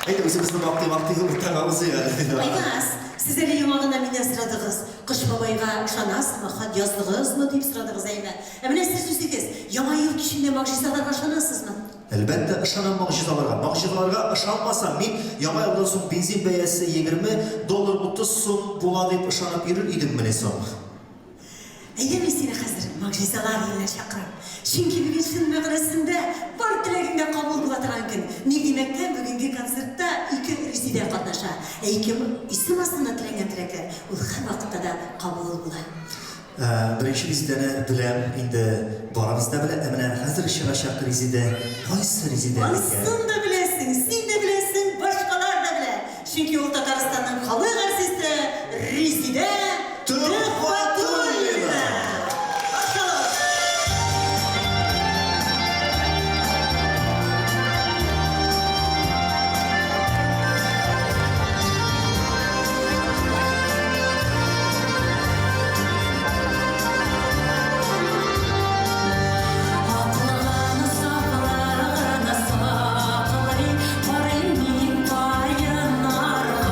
Әйдә, үзебезне мактый-мактый уртага узыйк әле, Динә. Айваз, сез әле яңа гына миннән сорадыгыз, Кыш бабайга ышанасызмы, хат яздыгызмы дип сорадыгыз, әйме? Ә менә сез үзегез Яңа ел кичендә могҗизаларга ышанасызмы? Әлбәттә, ышанам могҗизаларга. Могҗизаларга ышанмасам, мин Яңа елдан соң бензин бәясе 20 доллар 30 сум була дип ышанып йөрер идеммени соң? Әйдә, мин сине хәзер могҗиза. Могҗизалар иленә чакырам. Чөнки бүген чын мәгънәсендә бар теләгең дә кабул була торган көн. Ни димәктән, бүгенге концертта ике Резидә катнаша. Ә ике исем астында теләнгән теләкләр ул һәрвакытта да кабул була. Беренче Резидәне беләм, инде барыбыз да белә. Ә менә хәзер чыгачак Резидә кайсы Резидә икән? Анысын да беләсең, син дә беләсең, башкалар да белә. Чөнки ул Татарстанның халык артисты Резидә Төхвәтуллина! Каршы алыгыз! Аклыгын, сафлыгын саклый, карыйм мин каеннарга.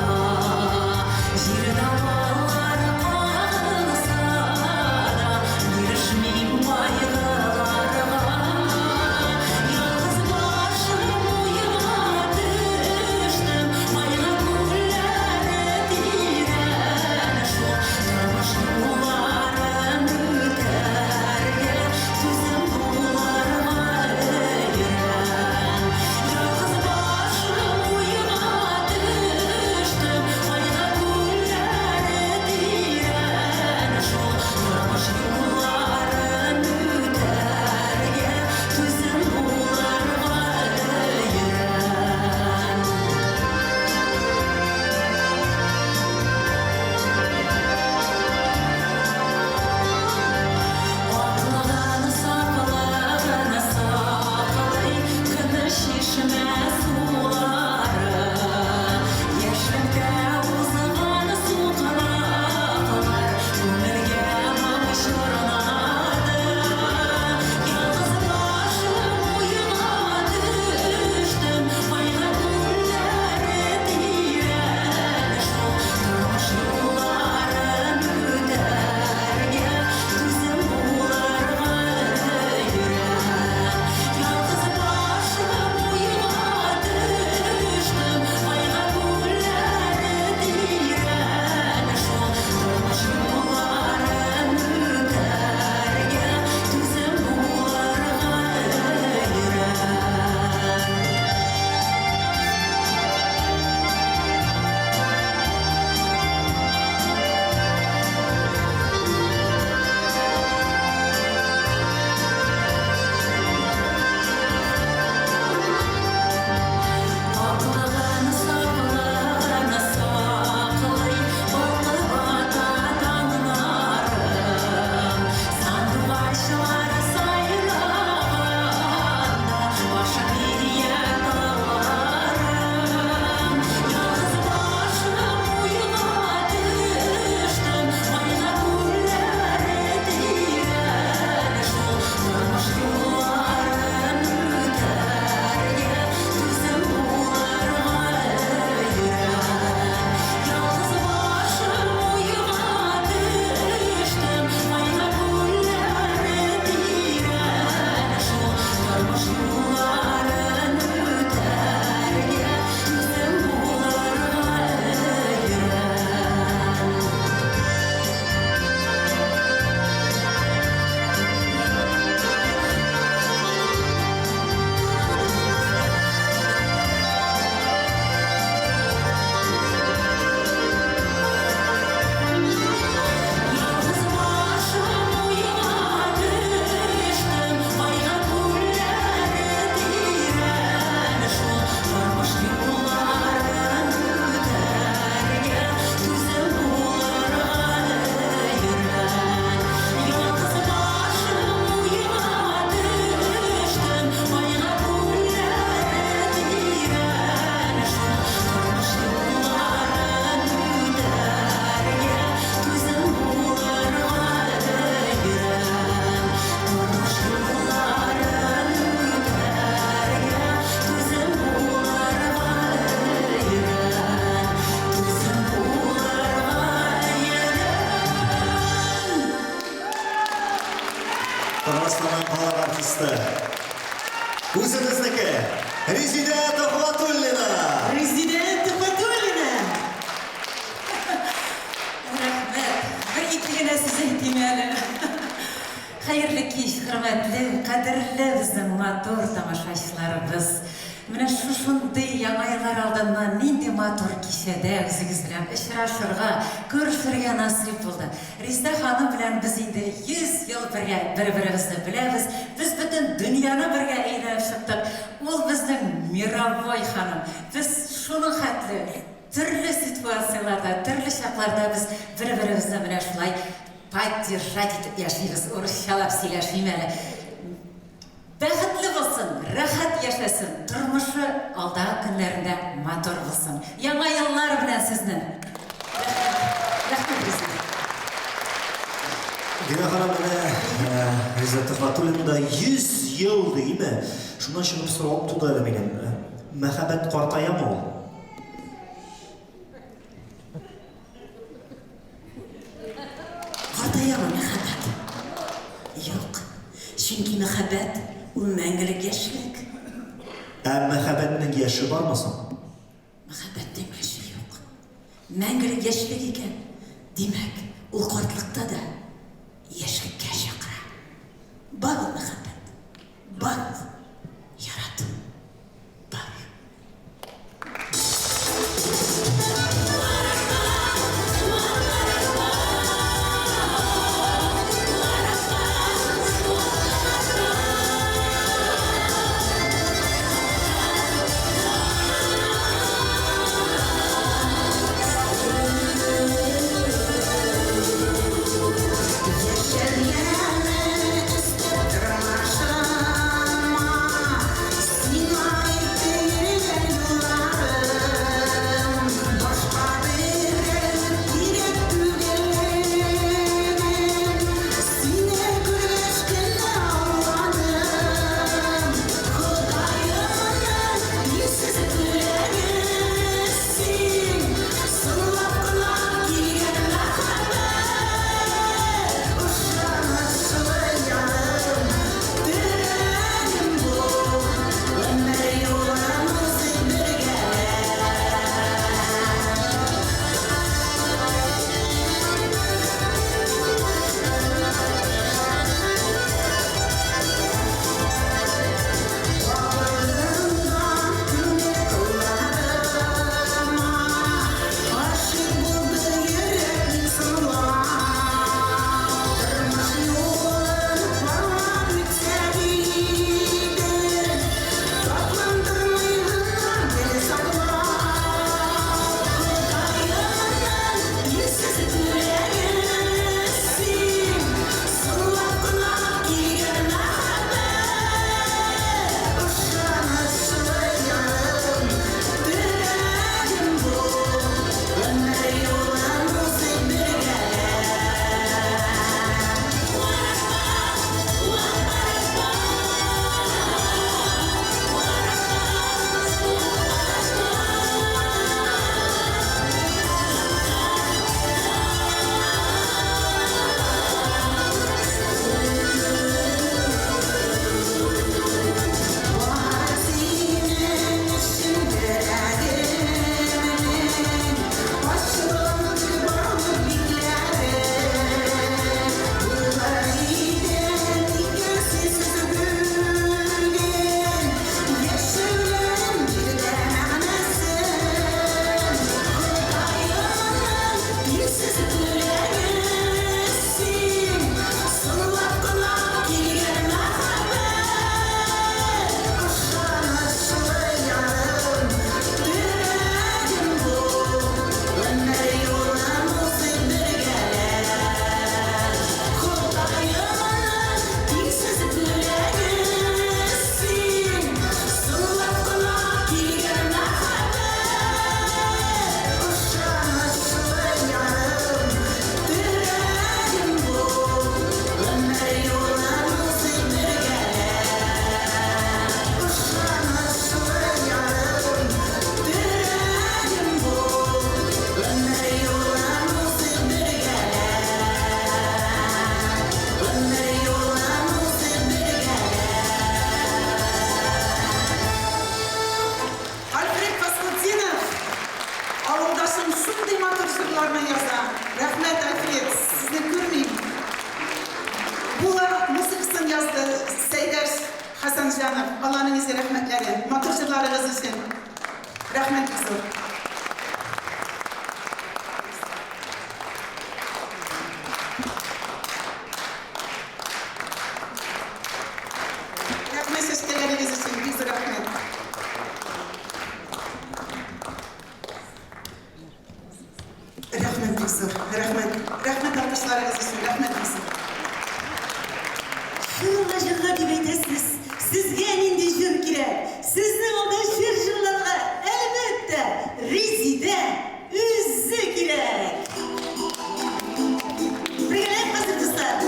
Җир давыллар кагылса да, бирешмим кайгыларга. Ялгыз башым уйга төштем, кайгы күлләре тирән шул. Тормыш юлларын үтәргә түзем булырга өйрән. Ялгыз башым уйга төштем, кайгы күлләре тирән шул. Тормыш юлларын үтәргә түзем булырга өйрән. Аклыгын, сафлыгын саклый көмеш чишмә сулары. Яшьлектә узган сукмаклар күңелгә моң чорнады. Ялгыз башым уйга төштем, кайгы күлләре тирән шул. Тормыш юлларын үтәргә түзем булырга өйрән. Ялгыз башым уйга төштем, кайгы күлләре тирән шул. Тормыш юлларын үтәргә түзем булырга өйрән. Аклыгын, сафлыгын саклый, балкып ата таңнарым. Сандугачлар сайраганда башын ия тауларым. Ялгыз башым уйга төштем, кайгы күлләре тирән шул. Тормыш юлларын үтәргә түзем булырга өйрән. Ялгыз башым уйга төштем, кайгы күлләре тирән шул. Тормыш юлларын үтәргә түзем булырга өйрән. Ялгыз башым уйга төштем, кайгы күлләре тирән шул. Тормыш юлларын үтәргә түзем булырга өйрән. Ялгыз башым уйга төштем, кайгы күлләре тирән шул. Тормыш юлларын үтәргә түзем булырга өйрән. Тормыш юлларын үтәргә түзем булырга өйрән. Түзем булырга өйрән. Татарстанның халык артисты. Үзебезнеке Резидә Төхвәтуллина. Резидә Төхвәтуллина! Рәхмәт. Бер ике генә сүз әйтим әле. Хәерле кич, хөрмәтле, кадерле безнең матур тамашачыларыбыз. Менә шушындый яңа еллар алдыннан нинди матур кичәдә үзегез белән очрашырга, күрешергә насыйп булды. Резидә ханым белән без инде 100 ел бергә, бер-беребезне беләбез. Без бөтен дөньяны бергә әйләнеп чыктык. Ул безнең мировой ханым. Без шуның хәтле төрле ситуацияләрдә, төрле чакларда без бер-беребезне менә шулай поддержать итеп яшибез. Урысчалап сөйләшим әле. Бәхетле булсын, рәхәт яшәсен, тормышы алдагы көннәрендә матур булсын. Яңа еллар белән сезне! Рәхмәт. Рәхмәт, Резидә. Динә ханым, менә Резидә Төхвәтуллина да 100 ел димме? Шуннан чыгып соравым туды әле минем. Мәхәббәт картаямы ул? Картаямы мәхәббәт? Юк. Чөнки мәхәббәт ул мәңгелек яшьлек. Ә мәхәббәтнең яше бармы соң? Мәхәббәтнең яше юк. Мәңгелек яшьлек икән, димәк, ул картлыкта да яшьлеккә чакыра. Бар ул мәхәббәт, бар ул ярату, бар. Кыямҗанов, Алланың изге рәхмәтләре, матур җырларыгыз өчен рәхмәт бик зур. Рәхмәт чәчкәләрегез өчен, бик зур рәхмәт. Рәхмәт бик зур, рәхмәт. Рәхмәт алкышларыгыз өчен, рәхмәт бик зур. Чынлы җырга дип әйтәсез. Сезгә нинди җыр кирәк? Сезнең алда җыр җырларга, әлбәттә, Резидә үзе кирәк. Бергәләп хәзер, дуслар.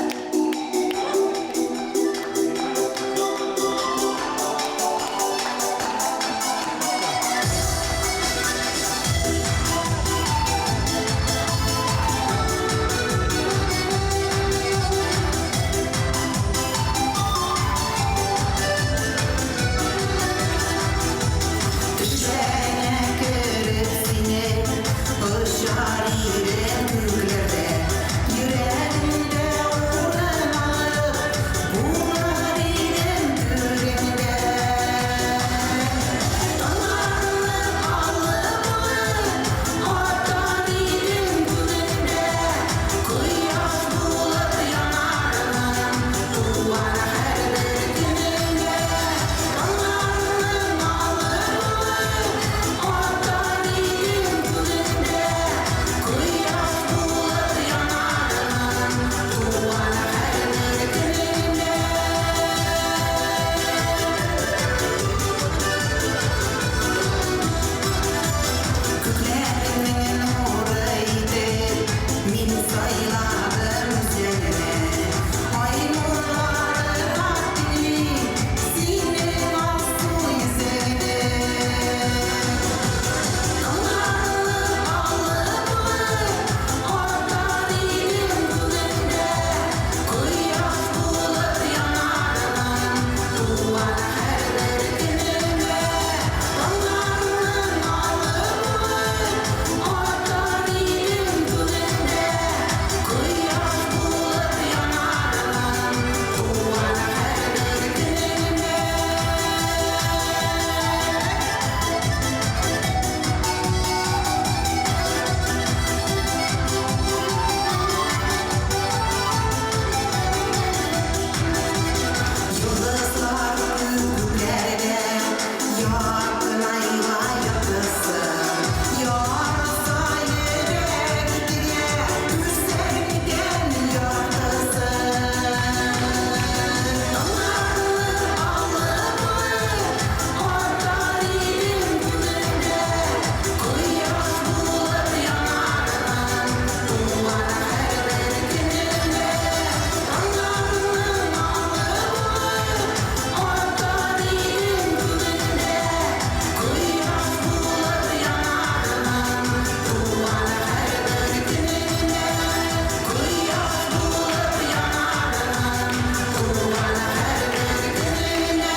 Төшләреңә кереп синең, очар идем күкләрдә. Йөрәгемдә урын алып, булыр идем түреңдә. Таңнарны алып атар идем күгеңдә. Кояш булып янармын туган һәрбер көнеңдә. Таңнарны алып атар идем күгеңдә. Кояш булып янармын туган һәрбер көнеңдә. Күкләрнең нуры итеп мин сайладым үзеңне. Ай нурларына тиңли синең алсу йөзеңне. Таңнарны алып атар идем күгеңдә. Кояш булып янармын туган һәрбер көнеңдә. Таңнарны алып атар идем күгеңдә. Кояш булып янармын туган һәрбер көнеңдә. Йолдызлар күкләрдә якынайга яктысы, Ярса йөрәк итегә күрсәң микән яртысы. Таңнарны алып атар идем күгеңдә, Кояш булып янармын туган һәрбер көнеңдә. Таңнарны алып атар идем күгеңдә, Кояш булып янармын туган һәрбер көнеңдә. Кояш булып янармын туган һәрбер көнеңдә.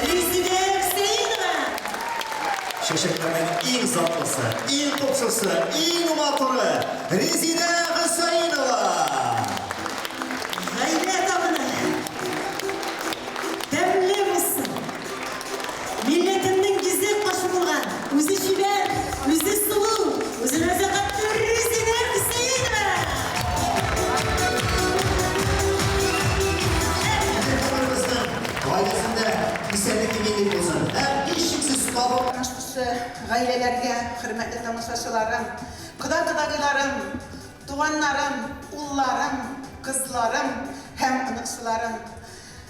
Резидә Хөсәенова! Чәчәкләрнең иң затлысы, иң купшысы, иң матуры Резидә Хөсәенова! Гаилә табыны тәмле булсын. Милләтемнең йөзек кашы булган, үзе чибәр, үзе сылу, үзе нәзакәтле Резидә Хөсәенова! Һәрберебезнең гаиләсендә исәнлек иминлек булсын. Һәм һичшиксез табын Катнашучы гаиләләргә, хөрмәтле тамашачыларым, кода-кодагыйларым, туганнарым, улларым, кызларым һәм оныкчыларым.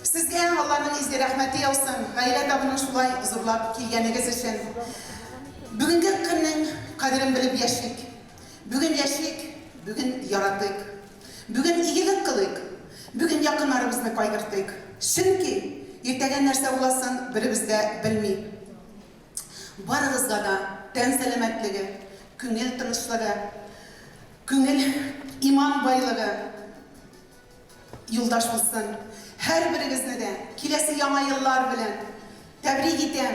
Сезгә Алланың изге рәхмәте яусын, гаилә табынын шулай зурлап килгәнегез өчен. Бүгенге көннең кадерен белеп яшик. Бүген яшик, бүген яратыйк. Бүген игелек кылыйк. Бүген якыннарыбызны кайгыртыйк. Чөнки иртәгә нәрсә буласын беребез дә белми. Барыгызга да тән сәламәтлеге, күңел тынычлыгы, күңел иман байлыгы юлдаш булсын. Һәрберегезне дә киләсе яңа еллар белән Тәбрик итәм!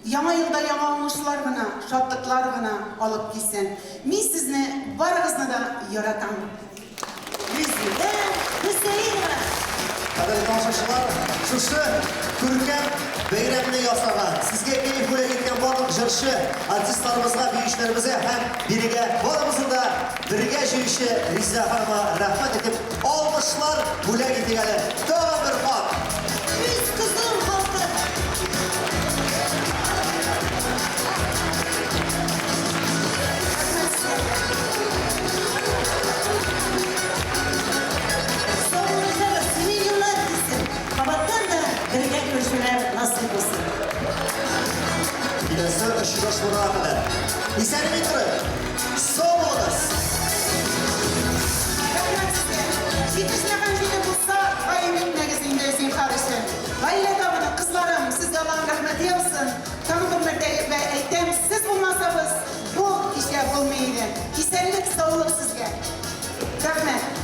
Яңа елда яңа уңышлар гына, шатлыклар гына алып килсен. Мин сезне барыгызны да яратам. Резидә Хөсәенова. Кадерле тамашачылар, шушы күркәм бәйрәмне ясаган, сезгә кәеф бүләк иткән барлык җырчы, артистларыбызга, биючеләребезгә һәм бирегә барыбызны да бергә җыючы Резидә ханыма рәхмәт әйтеп, алкышлар бүләк итик әле. Тагын бер кат! Үз кызым халкы! Саубуллашабыз, имин юллар килсен. Кабаттан да бергә күрешүләр насыйп булсын. Киләсе очрашуларга кадәр. Исән-имин торыйк. Сау булыгыз! Рәхмәт сезгә. Җитешмәгән җире булса, гаеп итмәгез инде, зинһар өчен. Гаилә табыны, кызларым, сезгә Аллаһның рәхмәте яусын. Тагын бер мәртәбә әйтәм, сез булмасагыз, бу кичә булмый иде. Исәнлек, саулык сезгә. Рәхмәт.